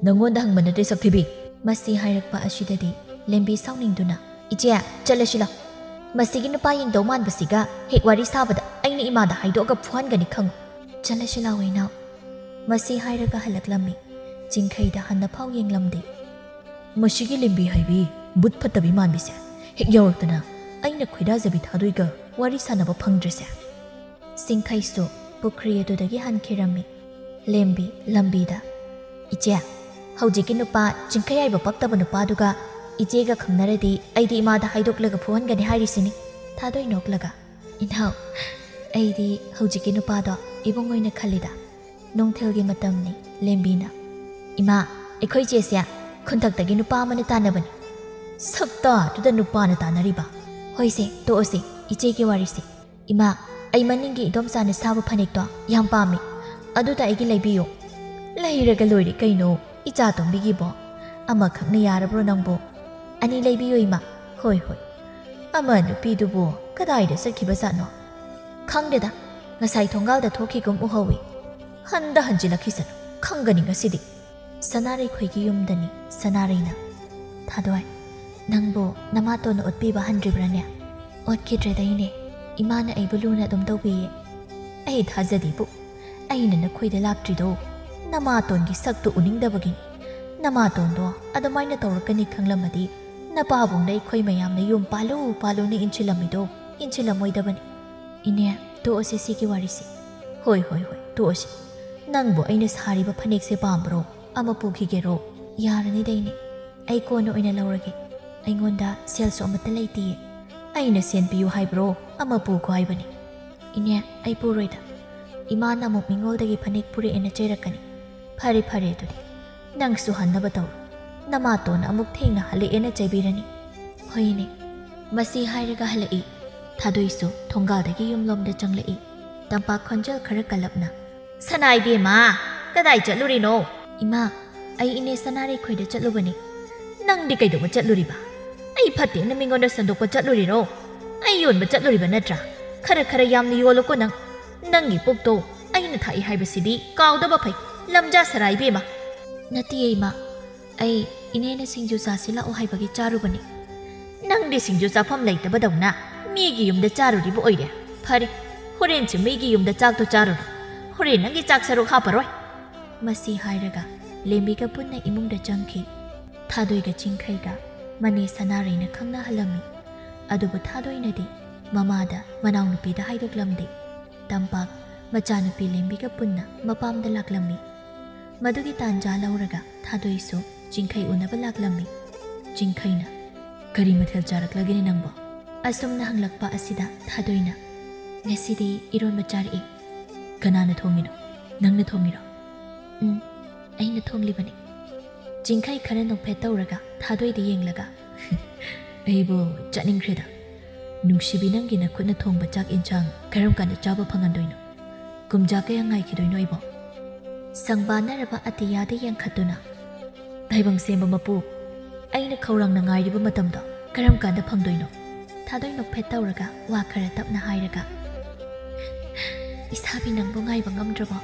"ꯅꯪꯉꯣꯟꯗ ꯍꯪꯕ ꯅꯠꯇꯦ ꯁꯛꯊꯤꯕꯤ꯫" ꯃꯁꯤ ꯍꯥꯏꯔꯛꯄ ꯑꯁꯤꯗꯗꯤ ꯂꯦꯝꯕꯤ ꯁꯥꯎꯅꯤꯡꯗꯨꯅ, "ꯏꯆꯦ, ꯆꯠꯂꯁꯤ ꯂꯥꯎ꯫ ꯃꯁꯤꯒꯤ ꯅꯨꯄꯥ ꯌꯦꯡꯗꯧ ꯃꯥꯟꯕꯁꯤꯒ ꯍꯦꯛ ꯋꯥꯔꯤ ꯁꯥꯕꯗ ꯑꯩꯅ ꯏꯃꯥꯗ ꯍꯥꯏꯗꯣꯛꯑꯒ ꯐꯨꯍꯟꯒꯅꯤ ꯈꯪꯉꯨ꯫ ꯆꯠꯂꯁꯤ ꯂꯥꯎ ꯏꯅꯥꯎ꯫" ꯃꯁꯤ ꯍꯥꯏꯔꯒ ꯍꯜꯂꯛꯂꯝꯃꯤ꯫ ꯆꯤꯡꯈꯩꯗ ꯍꯟꯅ ꯐꯥꯎ ꯌꯦꯡꯂꯝꯗꯦ꯫ "ꯃꯁꯤꯒꯤ ꯂꯦꯝꯕꯤ ꯍꯥꯏꯕꯤ ꯕꯨꯠ ꯐꯠꯇꯕꯤ ꯃꯥꯟꯕꯤꯁꯦ ꯍꯦꯛ ꯌꯧꯔꯛꯇꯅ ꯑꯩꯅ ꯈꯣꯏꯗꯥꯖꯕꯤ ꯊꯥꯗꯣꯏꯒ ꯋꯥꯔꯤ ꯁꯥꯟꯅꯕ ꯐꯪꯗ꯭ꯔꯤꯁꯦ꯫" ꯆꯤꯡꯈꯩꯁꯨ ꯄꯨꯈ꯭ꯔꯤ ꯑꯗꯨꯗꯒꯤ ꯍꯟꯈꯤꯔꯝꯃꯤ꯫ ꯂꯦꯝꯕꯤ ꯂꯝꯕꯤꯗ, "ꯏꯆꯦ, ꯍꯧꯖꯤꯛꯀꯤ ꯅꯨꯄꯥ ꯆꯤꯡꯈꯩ ꯍꯥꯏꯕ ꯄꯛꯇꯕ ꯅꯨꯄꯥꯗꯨꯒ ꯏꯆꯦꯒ ꯈꯪꯅꯔꯗꯤ ꯑꯩꯗꯤ ꯏꯃꯥꯗ ꯍꯥꯏꯗꯣꯛꯂꯒ ꯐꯨꯍꯟꯒꯅꯤ ꯍꯥꯏꯔꯤꯁꯤꯅꯤ꯫" ꯊꯥꯗꯣꯏ ꯅꯣꯛꯂꯒ, "ꯏꯅꯥꯎ, ꯑꯩꯗꯤ ꯍꯧꯖꯤꯛꯀꯤ ꯅꯨꯄꯥꯗꯣ ꯏꯕꯨꯡ ꯑꯣꯏꯅ ꯈꯜꯂꯤꯗ꯫" ꯅꯨꯡꯊꯤꯜꯒꯤ ꯃꯇꯝꯅꯤ꯫ ꯂꯦꯝꯕꯤꯅ, "ꯏꯃꯥ, ꯑꯩꯈꯣꯏ ꯆꯦꯁꯦ ꯈꯨꯟꯊꯛꯇꯒꯤ ꯅꯨꯄꯥ ꯑꯃꯅ ꯇꯥꯟꯅꯕꯅꯤ꯫" "ꯁꯛꯇꯥꯗꯨꯗ ꯅꯨꯄꯥꯅ ꯇꯥꯟꯅꯔꯤꯕ?" "ꯍꯣꯏꯁꯦ, ꯇꯣꯛꯑꯁꯦ ꯏꯆꯦꯒꯤ ꯋꯥꯔꯤꯁꯦ꯫ ꯏꯃꯥ, ꯑꯩ ꯃꯅꯤꯡꯒꯤ ꯏꯗꯣꯝꯆꯥꯅ ꯁꯥꯕ ꯐꯅꯦꯛꯇꯣ ꯌꯥꯝ ꯄꯥꯝꯃꯤ꯫ ꯑꯗꯨꯗ ꯑꯩꯒꯤ ꯂꯩꯕꯤꯌꯨ꯫" ꯂꯩꯔꯒ ꯂꯣꯏꯔꯦ ꯀꯩꯅꯣ, ꯏꯆꯥ ꯇꯣꯝꯕꯤꯒꯤꯕꯣ꯫ ꯑꯃꯈꯛꯅ ꯌꯥꯔꯕ꯭ꯔꯣ ꯅꯪꯕꯣ? ꯑꯅꯤ ꯂꯩꯕꯤꯌꯣ ꯏꯃꯥ꯫ ꯍꯣꯏ, ꯍꯣꯏ꯫ ꯑꯃ ꯅꯨꯄꯤꯗꯨꯕꯨ ꯀꯗꯥꯏꯗ ꯆꯠꯈꯤꯕꯖꯥꯠꯅꯣ? ꯈꯪꯗꯦꯗ, ꯉꯁꯥꯏ ꯊꯣꯡꯒꯥꯜꯗ ꯊꯣꯛꯈꯤꯒꯨꯝ ꯎꯍꯧꯏ꯫ ꯍꯟꯗ ꯍꯟꯖꯤꯜꯂꯛꯈꯤꯁꯅꯨ, ꯈꯪꯒꯅꯤ ꯉꯁꯤꯗꯤ꯫ ꯁꯅꯥꯔꯩꯈꯣꯏꯒꯤ ꯌꯨꯝꯗꯅꯤ ꯁꯅꯥꯔꯩꯅ꯫ "ꯊꯥꯗꯣꯏ, ꯅꯪꯕꯨ ꯅꯃꯥꯇꯣꯟꯅ ꯑꯣꯠꯄꯤꯕ ꯍꯟꯗ꯭ꯔꯤꯕ꯭ꯔꯥꯅꯦ?" "ꯑꯣꯠꯈꯤꯗ꯭ꯔꯦꯗ ꯏꯅꯦ, ꯏꯃꯥꯅ ꯑꯩꯕꯨ ꯂꯨꯅ ꯑꯗꯨꯝ ꯇꯧꯕꯤꯌꯦ꯫" "ꯑꯩ ꯊꯥꯖꯗꯦꯕꯨ, ꯑꯩꯅ ꯅꯈꯣꯏꯗ ꯂꯥꯞꯇ꯭ꯔꯤꯗꯣ ꯅꯃꯥꯇꯣꯟꯒꯤ ꯁꯛꯇꯨ ꯎꯅꯤꯡꯗꯕꯒꯤꯅꯤ꯫ ꯅꯃꯥꯇꯣꯟꯗꯣ ꯑꯗꯨꯃꯥꯏꯅ ꯇꯧꯔꯛꯀꯅꯤ ꯈꯪꯂꯝꯃꯗꯤ ꯅꯄꯥꯕꯨꯡꯅ ꯑꯩꯈꯣꯏ ꯃꯌꯥꯝꯅ ꯌꯨꯝ ꯄꯥꯜꯂꯨ ꯄꯥꯜꯂꯨꯅ ꯏꯟꯁꯤꯜꯂꯝꯃꯤꯗꯣ ꯏꯟꯁꯤꯜꯂꯝꯃꯣꯏꯗꯕꯅꯤ꯫" "ꯏꯅꯦ, ꯇꯣꯛꯑꯁꯦ ꯁꯤꯒꯤ ꯋꯥꯔꯤꯁꯤ꯫" "ꯍꯣꯏ, ꯍꯣꯏ, ꯍꯣꯏ, ꯇꯣꯛꯑꯁꯤ꯫ ꯅꯪꯕꯨ ꯑꯩꯅ ꯁꯥꯔꯤꯕ ꯐꯅꯦꯛꯁꯦ ꯄꯥꯝꯕ꯭ꯔꯣ? ꯑꯃ ꯄꯨꯈꯤꯒꯦꯔꯣ?" "ꯌꯥꯔꯅꯤꯗ ꯏꯅꯦ, ꯑꯩ ꯀꯣꯟꯅ ꯑꯣꯏꯅ ꯂꯧꯔꯒꯦ꯫ ꯑꯩꯉꯣꯟꯗ ꯁꯦꯜꯁꯨ ꯑꯃꯠꯇ ꯂꯩꯇꯤꯌꯦ꯫" "ꯑꯩꯅ ꯁꯦꯟ ꯄꯤꯌꯨ ꯍꯥꯏꯕ꯭ꯔꯣ? ꯑꯃ ꯄꯨꯈꯣ ꯍꯥꯏꯕꯅꯤ꯫" "ꯏꯅꯦ, ꯑꯩ ꯄꯨꯔꯣꯏꯗ꯫ ꯏꯃꯥꯅ ꯑꯃꯨꯛ ꯃꯤꯉꯣꯜꯗꯒꯤ ꯐꯅꯦꯛ ꯄꯨꯔꯛꯑꯦꯅ ꯆꯩꯔꯛꯀꯅꯤ꯫ ꯐꯔꯦ, ꯐꯔꯦ ꯑꯗꯨꯗꯤ꯫ ꯅꯪꯁꯨ ꯍꯟꯅꯕ ꯇꯧꯔꯣ꯫ ꯅꯃꯥꯇꯣꯟꯅ ꯑꯃꯨꯛ ꯊꯦꯡꯅ ꯍꯜꯂꯛꯑꯦꯅ ꯆꯩꯕꯤꯔꯅꯤ꯫" "ꯍꯣꯏꯅꯦ꯫" ꯃꯁꯤ ꯍꯥꯏꯔꯒ ꯍꯜꯂꯛꯏ꯫ ꯊꯥꯗꯣꯏꯁꯨ ꯊꯣꯡꯒꯥꯜꯗꯒꯤ ꯌꯨꯝꯂꯣꯝꯗ ꯆꯪꯂꯛꯏ꯫ ꯇꯝꯄꯥꯛ ꯈꯣꯟꯖꯦꯜ ꯈꯔ ꯀꯜꯂꯞꯅ, "ꯁꯅꯥ ꯏꯕꯦꯝꯃ, ꯀꯗꯥꯏ ꯆꯠꯂꯨꯔꯤꯅꯣ?" "ꯏꯃꯥ, ꯑꯩ ꯏꯅꯦ ꯁꯅꯥꯔꯩꯈꯣꯏꯗ ꯆꯠꯂꯨꯕꯅꯤ꯫" "ꯅꯪꯗꯤ ꯀꯩꯗꯧꯕ ꯆꯠꯂꯨꯔꯤꯕ? ꯑꯩ ꯐꯠꯇꯦꯅ ꯃꯤꯉꯣꯟꯗ ꯁꯟꯗꯣꯛꯄ ꯆꯠꯂꯨꯔꯤꯔꯣ? ꯑꯩ ꯌꯣꯟꯕ ꯆꯠꯂꯨꯔꯤꯕ ꯅꯠꯇ꯭ꯔꯥ? ꯈꯔ ꯈꯔ ꯌꯥꯝꯅ ꯌꯣꯜꯂꯨꯀꯣ ꯅꯪ꯫ ꯅꯪꯒꯤ ꯄꯨꯛꯇꯣ ꯑꯩꯅ ꯊꯥꯛꯏ ꯍꯥꯏꯕꯁꯤꯗꯤ ꯀꯥꯎꯗꯕ ꯐꯩ, ꯂꯝꯖꯥ ꯁꯔꯥ ꯏꯕꯦꯝꯃ꯫" "ꯅꯠꯇꯤꯌꯦ ꯏꯃꯥ, ꯑꯩ ꯏꯅꯦꯅ ꯁꯤꯡꯖꯨ ꯆꯥꯁꯤ ꯂꯥꯛꯑꯣ ꯍꯥꯏꯕꯒꯤ ꯆꯥꯔꯨꯕꯅꯤ꯫" "ꯅꯪꯗꯤ ꯁꯤꯡꯖꯨ ꯆꯥꯐꯝ ꯂꯩꯇꯕꯗꯧꯅ ꯃꯤꯒꯤ ꯌꯨꯝꯗ ꯆꯥꯔꯨꯔꯤꯕ ꯑꯣꯏꯔꯦ꯫ ꯐꯔꯦ, ꯍꯣꯔꯦꯟꯁꯨ ꯃꯤꯒꯤ ꯌꯨꯝꯗ ꯆꯥꯛꯇꯣ ꯆꯥꯔꯨꯔꯣ꯫ ꯍꯣꯔꯦꯟ ꯅꯪꯒꯤ ꯆꯥꯛ ꯁꯔꯨꯛ ꯍꯥꯞꯄꯔꯣꯏ꯫" ꯃꯁꯤ ꯍꯥꯏꯔꯒ ꯂꯦꯝꯕꯤꯒ ꯄꯨꯟꯅ ꯏꯃꯨꯡꯗ ꯆꯪꯈꯤ꯫ ꯊꯥꯗꯣꯏꯒ ꯆꯤꯡꯈꯩꯒ ꯃꯅꯦ ꯁꯅꯥꯔꯩꯅ ꯈꯪꯅꯍꯜꯂꯝꯃꯤ꯫ ꯑꯗꯨꯕꯨ ꯊꯥꯗꯣꯏꯅꯗꯤ ꯃꯃꯥꯗ ꯃꯅꯥꯎꯅꯨꯄꯤꯗ ꯍꯥꯏꯗꯣꯛꯂꯝꯗꯦ꯫ ꯇꯝꯄꯥꯛ ꯃꯆꯥꯅꯨꯄꯤ ꯂꯦꯝꯕꯤꯒ ꯄꯨꯟꯅ ꯃꯄꯥꯝꯗ ꯂꯥꯛꯂꯝꯃꯤ꯫ ꯃꯗꯨꯒꯤ ꯇꯥꯟꯖꯥ ꯂꯧꯔꯒ ꯊꯥꯗꯣꯏꯁꯨ ꯆꯤꯡꯈꯩ ꯎꯅꯕ ꯂꯥꯛꯂꯝꯃꯤ꯫ ꯆꯤꯡꯈꯩꯅ, "ꯀꯔꯤ ꯃꯊꯦꯜ ꯆꯥꯔꯛꯂꯒꯦꯅꯦ ꯅꯪꯕꯣ?" ꯑꯁꯨꯝꯅ ꯍꯪꯂꯛꯄ ꯑꯁꯤꯗ ꯊꯥꯗꯣꯏꯅ, "ꯉꯁꯤꯗꯤ ꯏꯔꯣꯟꯕ ꯆꯥꯔꯛꯏ꯫" "ꯀꯅꯥꯅ ꯊꯣꯡꯉꯤꯅꯣ? ꯅꯪꯅ ꯊꯣꯡꯉꯤꯔꯣ?" "ꯎꯝ, ꯑꯩꯅ ꯊꯣꯡꯂꯤꯕꯅꯤ꯫" ꯆꯤꯡꯈꯩ ꯈꯔ ꯅꯣꯛꯐꯦꯠ ꯇꯧꯔꯒ ꯊꯥꯗꯣꯏꯗ ꯌꯦꯡꯂꯒ, "ꯑꯩꯕꯨ ꯆꯠꯅꯤꯡꯈ꯭ꯔꯦꯗ꯫ ꯅꯨꯡꯁꯤꯕꯤ, ꯅꯪꯒꯤ ꯅꯈꯨꯠꯅ ꯊꯣꯡꯕ ꯆꯥꯛ ꯏꯟꯁꯥꯡ ꯀꯔꯝ ꯀꯥꯟꯗ ꯆꯥꯕ ꯐꯪꯍꯟꯗꯣꯏꯅꯣ? ꯀꯨꯝꯖꯥ ꯀꯌꯥ ꯉꯥꯏꯈꯤꯗꯣꯏꯅꯣ ꯑꯩꯕꯣ?" ꯁꯪꯕꯥꯟꯅꯔꯕ ꯑꯇꯤꯌꯥꯗ ꯌꯦꯡꯈꯠꯇꯨꯅ, "ꯇꯥꯏꯕꯪ ꯁꯦꯝꯕ ꯃꯄꯨ, ꯑꯩꯅ ꯈꯧꯔꯥꯡꯅ ꯉꯥꯏꯔꯤꯕ ꯃꯇꯝꯗꯣ ꯀꯔꯝ ꯀꯥꯟꯗ ꯐꯪꯗꯣꯏꯅꯣ?" ꯊꯥꯗꯣꯏ ꯅꯣꯛꯐꯦꯠ ꯇꯧꯔꯒ ꯋꯥ ꯈꯔ ꯇꯞꯅ ꯍꯥꯏꯔꯒ, "ꯏꯁꯥꯕꯤ, ꯅꯪꯕꯨ ꯉꯥꯏꯕ ꯉꯝꯗ꯭ꯔꯕꯣ?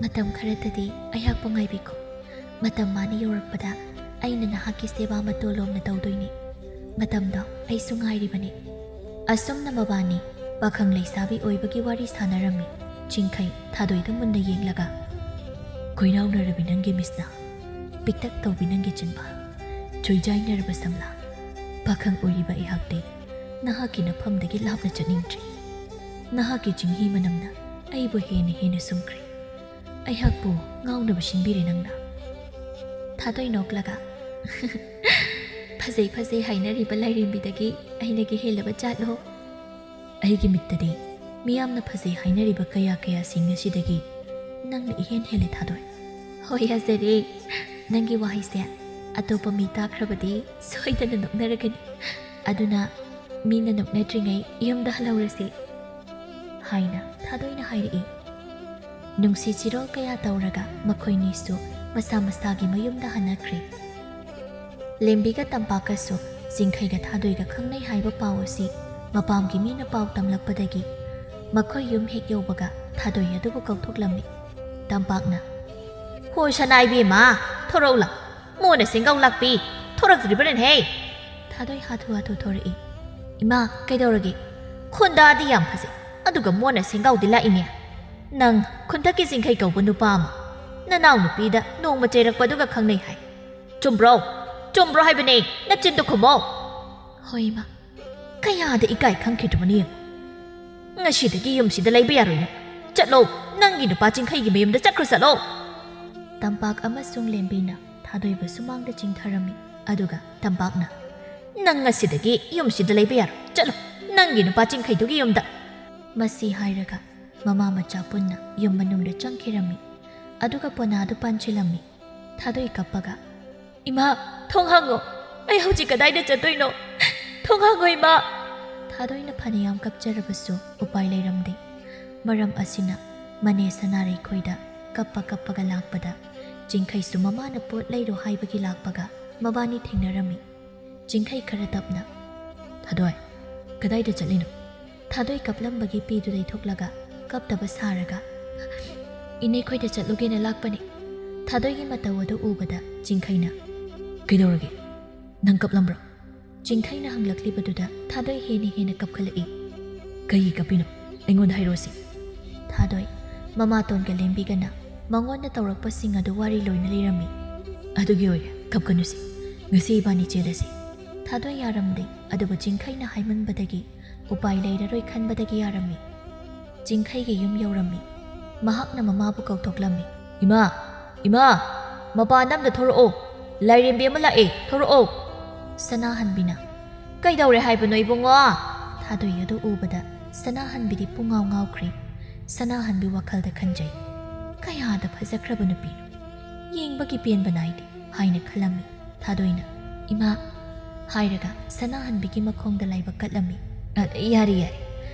ꯃꯇꯝ ꯈꯔꯇꯗꯤ ꯑꯩꯍꯥꯛꯄꯨ ꯉꯥꯏꯕꯤꯈꯣ꯫ ꯃꯇꯝ ꯃꯥꯅ ꯌꯧꯔꯛꯄꯗ ꯑꯩꯅ ꯅꯍꯥꯛꯀꯤ ꯁꯦꯕꯥ ꯃꯇꯣꯂꯣꯝꯅ ꯇꯧꯗꯣꯏꯅꯤ꯫ ꯃꯇꯝꯗꯣ ꯑꯩꯁꯨ ꯉꯥꯏꯔꯤꯕꯅꯤ꯫" ꯑꯁꯨꯝꯅ ꯃꯕꯥꯅꯤ ꯄꯥꯈꯪ ꯂꯩꯁꯥꯕꯤ ꯑꯣꯏꯕꯒꯤ ꯋꯥꯔꯤ ꯁꯥꯟꯅꯔꯝꯃꯤ꯫ ꯆꯤꯡꯈꯩ ꯊꯥꯗꯣꯏꯗ ꯃꯨꯟꯅ ꯌꯦꯡꯂꯒ, "ꯈꯣꯏꯅꯥꯎꯅꯔꯕꯤ ꯅꯪꯒꯤ ꯃꯤꯠꯁꯅꯥ, ꯄꯤꯛꯇꯛ ꯇꯧꯕꯤ ꯅꯪꯒꯤ ꯆꯤꯟꯕꯥꯜ, ꯆꯨꯏꯖꯥꯏꯅꯔꯕ ꯁꯝꯂꯥ, ꯄꯥꯈꯪ ꯑꯣꯏꯔꯤꯕ ꯑꯩꯍꯥꯛꯇꯤ ꯅꯍꯥꯛꯀꯤ ꯅꯐꯝꯗꯒꯤ ꯂꯥꯞꯅ ꯆꯠꯅꯤꯡꯗ꯭ꯔꯦ꯫ ꯅꯍꯥꯛꯀꯤ ꯆꯤꯡꯍꯤ ꯃꯅꯝꯅ ꯑꯩꯕꯨ ꯍꯦꯟꯅ ꯍꯦꯟꯅ ꯁꯨꯝꯈ꯭ꯔꯦ꯫ ꯑꯩꯍꯥꯛꯄꯨ ꯉꯥꯎꯅꯕ ꯁꯤꯟꯕꯤꯔꯦ ꯅꯪꯅ꯫" ꯊꯥꯗꯣꯏ ꯅꯣꯛꯂꯒ, "ꯐꯖꯩ ꯐꯖꯩ ꯍꯥꯏꯅꯔꯤꯕ ꯂꯥꯏꯔꯦꯝꯕꯤꯗꯒꯤ ꯑꯩꯅꯒꯤ ꯍꯦꯜꯂꯕ ꯖꯥꯠꯂꯣ?" "ꯑꯩꯒꯤ ꯃꯤꯠꯇꯗꯤ ꯃꯤꯌꯥꯝꯅ ꯐꯖꯩ ꯍꯥꯏꯅꯔꯤꯕ ꯀꯌꯥ ꯀꯌꯥꯁꯤꯡ ꯑꯁꯤꯗꯒꯤ ꯅꯪꯅ ꯏꯍꯦꯟ ꯍꯦꯜꯂꯦ, ꯊꯥꯗꯣꯏ꯫" "ꯍꯣꯏ, ꯌꯥꯖꯔꯦ꯫ ꯅꯪꯒꯤ ꯋꯥꯍꯩꯁꯦ ꯑꯇꯣꯞꯄ ꯃꯤ ꯇꯥꯈ꯭ꯔꯕꯗꯤ ꯁꯣꯏꯗꯅ ꯅꯣꯛꯅꯔꯒꯅꯤ꯫ ꯑꯗꯨꯅ ꯃꯤꯅ ꯅꯣꯛꯅꯗ꯭ꯔꯤꯉꯩ ꯌꯨꯝꯗ ꯍꯜꯍꯧꯔꯁꯤ," ꯍꯥꯏꯅ ꯊꯥꯗꯣꯏꯅ ꯍꯥꯏꯔꯛꯏ꯫ ꯅꯨꯡꯁꯤ ꯆꯤꯔꯣꯜ ꯀꯌꯥ ꯇꯧꯔꯒ ꯃꯈꯣꯏꯅꯤꯁꯨ ꯃꯁꯥ ꯃꯁꯥꯒꯤ ꯃꯌꯨꯝꯗ ꯍꯟꯅꯈ꯭ꯔꯦ꯫ ꯂꯦꯝꯕꯤꯒ ꯇꯝꯄꯥꯛꯀꯁꯨ ꯆꯤꯡꯈꯩꯒ ꯊꯥꯗꯣꯏꯒ ꯈꯪꯅꯩ ꯍꯥꯏꯕ ꯄꯥꯎ ꯑꯁꯤ ꯃꯄꯥꯝꯒꯤ ꯃꯤꯅ ꯄꯥꯎ ꯇꯝꯂꯛꯄꯗꯒꯤ ꯃꯈꯣꯏ ꯌꯨꯝ ꯍꯦꯛ ꯌꯧꯕꯒ ꯊꯥꯗꯣꯏ ꯑꯗꯨꯕꯨ ꯀꯧꯊꯣꯛꯂꯝꯃꯤ꯫ ꯇꯝꯄꯥꯛꯅ, "ꯍꯣ, ꯁꯅꯥ ꯏꯕꯦꯝꯃ, ꯊꯣꯔꯛꯎ ꯂꯥꯎ꯫ ꯃꯣꯟꯅ ꯁꯦꯡꯒꯥꯎ ꯂꯥꯛꯄꯤ, ꯊꯣꯔꯛꯇ꯭ꯔꯤꯕꯅꯦꯍꯦ?" ꯊꯥꯗꯣꯏ ꯍꯥꯊꯨ ꯍꯥꯊꯨ ꯊꯣꯔꯛꯏ꯫ "ꯏꯃꯥ, ꯀꯩꯗꯧꯔꯒꯦ?" "ꯈꯨꯟꯗꯥꯗꯤ ꯌꯥꯝ ꯐꯖꯩ, ꯑꯗꯨꯒ ꯃꯣꯟꯅ ꯁꯦꯡꯒꯥꯎꯗꯤ ꯂꯥꯛꯏꯅꯦ꯫ ꯅꯪ ꯈꯨꯟꯊꯛꯀꯤ ꯆꯤꯡꯈꯩ ꯀꯧꯕ ꯅꯨꯄꯥ ꯑꯃ ꯅꯅꯥꯎ ꯅꯨꯄꯤꯗ ꯅꯣꯡꯃ ꯆꯩꯔꯛꯄꯗꯨꯒ ꯈꯪꯅꯩ ꯍꯥꯏ꯫ ꯆꯨꯝꯕ꯭ꯔꯣ? ꯆꯨꯝꯕ꯭ꯔꯣ ꯍꯥꯏꯕꯅꯦ, ꯅꯆꯤꯟꯗꯣ ꯈꯨꯝꯃꯣ!" "ꯍꯣꯏ, ꯏꯃꯥ꯫ ꯀꯌꯥꯗ ꯏꯀꯥꯏ ꯈꯪꯈꯤꯗ꯭ꯔꯕꯅꯣ ꯌꯦꯡꯉꯨ꯫ ꯉꯁꯤꯗꯒꯤ ꯌꯨꯝꯁꯤꯗ ꯂꯩꯕ ꯌꯥꯔꯣꯏ ꯅꯪ꯫ ꯆꯠꯂꯣ, ꯅꯪꯒꯤ ꯅꯨꯄꯥ ꯆꯤꯡꯈꯩꯒꯤ ꯃꯌꯨꯝꯗ ꯆꯠꯈ꯭ꯔꯣ, ꯆꯠꯂꯣ!" ꯇꯝꯄꯥꯛ ꯑꯃꯁꯨꯡ ꯂꯦꯝꯕꯤꯅ ꯊꯥꯗꯣꯏꯕꯨ ꯁꯨꯃꯥꯡꯗ ꯆꯤꯡꯊꯔꯝꯃꯤ꯫ ꯑꯗꯨꯒ ꯇꯝꯄꯥꯛꯅ, "ꯅꯪ ꯉꯁꯤꯗꯒꯤ ꯌꯨꯝꯁꯤꯗ ꯂꯩꯕ ꯌꯥꯔꯣꯏ꯫ ꯆꯠꯂꯣ, ꯅꯪꯒꯤ ꯅꯨꯄꯥ ꯆꯤꯡꯈꯩꯗꯨꯒꯤ ꯌꯨꯝꯗ!" ꯃꯁꯤ ꯍꯥꯏꯔꯒ ꯃꯃꯥ ꯃꯆꯥ ꯄꯨꯟꯅ ꯌꯨꯝ ꯃꯅꯨꯡꯗ ꯆꯪꯈꯤꯔꯝꯃꯤ꯫ ꯑꯗꯨꯒ ꯄꯣꯅꯥꯗꯨ ꯄꯥꯟꯁꯤꯜꯂꯝꯃꯤ꯫ ꯊꯥꯗꯣꯏ ꯀꯞꯄꯒ, "ꯏꯃꯥ, ꯊꯣꯡ ꯍꯥꯡꯉꯣ! ꯑꯩ ꯍꯧꯖꯤꯛ ꯀꯗꯥꯏꯗ ꯆꯠꯇꯣꯏꯅꯣ? ꯊꯣꯡ ꯍꯥꯡꯉꯣ, ꯏꯃꯥ!" ꯊꯥꯗꯣꯏꯅ ꯐꯅꯌꯥꯝ ꯀꯞꯆꯔꯕꯁꯨ ꯎꯄꯥꯏ ꯂꯩꯔꯝꯗꯦ꯫ ꯃꯔꯝ ꯑꯁꯤꯅ ꯃꯅꯦ ꯁꯅꯥꯔꯩꯈꯣꯏꯗ ꯀꯞꯄ ꯀꯞꯄꯒ ꯂꯥꯛꯄꯗ ꯆꯤꯡꯈꯩꯁꯨ ꯃꯃꯥꯅ ꯄꯣꯠ ꯂꯩꯔꯣ ꯍꯥꯏꯕꯒꯤ ꯂꯥꯛꯄꯒ ꯃꯕꯥꯅꯤ ꯊꯦꯡꯅꯔꯝꯃꯤ꯫ ꯆꯤꯡꯈꯩ ꯈꯔ ꯇꯞꯅ, "ꯊꯥꯗꯣꯏ, ꯀꯗꯥꯏꯗ ꯆꯠꯂꯤꯅꯣ?" ꯊꯥꯗꯣꯏ ꯀꯞꯂꯝꯕꯒꯤ ꯄꯤꯗꯨ ꯂꯩꯊꯣꯛꯂꯒ ꯀꯞꯇꯕ ꯁꯥꯔꯒ, "ꯏꯅꯦ ꯈꯣꯏꯗ ꯆꯠꯂꯨꯒꯦꯅ ꯂꯥꯛꯄꯅꯦ꯫" ꯊꯥꯗꯣꯏꯒꯤ ꯃꯇꯧ ꯑꯗꯨ ꯎꯕꯗ ꯆꯤꯡꯈꯩꯅ, "ꯀꯩꯗꯧꯔꯒꯦ? ꯅꯪ ꯀꯞꯂꯝꯕ꯭ꯔꯣ?" ꯆꯤꯡꯈꯩꯅ ꯍꯪꯂꯛꯂꯤꯕꯗꯨꯗ ꯊꯥꯗꯣꯏ ꯍꯦꯟꯅ ꯍꯦꯟꯅ ꯀꯞꯈꯠꯂꯛꯏ꯫ "ꯀꯩꯒꯤ ꯀꯞꯄꯤꯅꯣ? ꯑꯩꯉꯣꯟꯗ ꯍꯥꯏꯔꯛꯑꯣꯁꯤ꯫" ꯊꯥꯗꯣꯏ, ꯃꯃꯥꯇꯣꯟꯒ ꯂꯦꯝꯕꯤꯒꯅ ꯃꯉꯣꯟꯗ ꯇꯧꯔꯛꯄꯁꯤꯡ ꯑꯗꯨ ꯋꯥꯔꯤ ꯂꯣꯏꯅ ꯂꯤꯔꯝꯃꯤ꯫ "ꯑꯗꯨꯒꯤ ꯑꯣꯏꯔꯦ, ꯀꯞꯀꯅꯨꯁꯤ꯫ ꯉꯁꯤ ꯏꯕꯥꯅꯤ ꯆꯦꯜꯂꯁꯤ꯫" ꯊꯥꯗꯣꯏ ꯌꯥꯔꯝꯗꯦ, ꯑꯗꯨꯕꯨ ꯆꯤꯡꯈꯩꯅ ꯍꯥꯏꯃꯟꯕꯗꯒꯤ ꯎꯄꯥꯏ ꯂꯩꯔꯔꯣꯏ ꯈꯟꯕꯗꯒꯤ ꯌꯥꯔꯝꯃꯤ꯫ ꯆꯤꯡꯈꯩꯒꯤ ꯌꯨꯝ ꯌꯧꯔꯝꯃꯤ꯫ ꯃꯍꯥꯛꯅ ꯃꯃꯥꯕꯨ ꯀꯧꯊꯣꯛꯂꯝꯃꯤ꯫ "ꯏꯃꯥ! ꯏꯃꯥ! ꯃꯄꯥꯟꯗ ꯑꯝꯇ ꯊꯣꯔꯛꯑꯣ꯫ ꯂꯥꯏꯔꯦꯝꯕꯤ ꯑꯃ ꯂꯥꯛꯑꯦ, ꯊꯣꯔꯛꯑꯣ꯫" ꯁꯅꯥꯍꯟꯕꯤꯅ, "ꯀꯩꯗꯧꯔꯦ ꯍꯥꯏꯕꯅꯣ ꯏꯕꯨꯡꯉꯣ?" ꯊꯥꯗꯣꯏ ꯑꯗꯨ ꯎꯕꯗ ꯁꯅꯥꯍꯟꯕꯤꯗꯤ ꯄꯨꯡꯉꯥꯎ ꯉꯥꯎꯈ꯭ꯔꯦ꯫ ꯁꯅꯥꯍꯟꯕꯤ ꯋꯥꯈꯜꯗ ꯈꯟꯖꯩ, "ꯀꯌꯥꯗ ꯐꯖꯈ꯭ꯔꯕ ꯅꯨꯄꯤꯅꯣ, ꯌꯦꯡꯕꯒꯤ ꯄꯦꯟꯕ ꯅꯥꯏꯗꯦ" ꯍꯥꯏꯅ ꯈꯜꯂꯝꯃꯤ꯫ ꯊꯥꯗꯣꯏꯅ, "ꯏꯃꯥ" ꯍꯥꯏꯔꯒ ꯁꯅꯥꯍꯟꯕꯤꯒꯤ ꯃꯈꯣꯡꯗ ꯂꯥꯏꯕꯛ ꯀꯠꯂꯝꯃꯤ꯫ "ꯑ, ꯌꯥꯔꯦ, ꯌꯥꯔꯦ,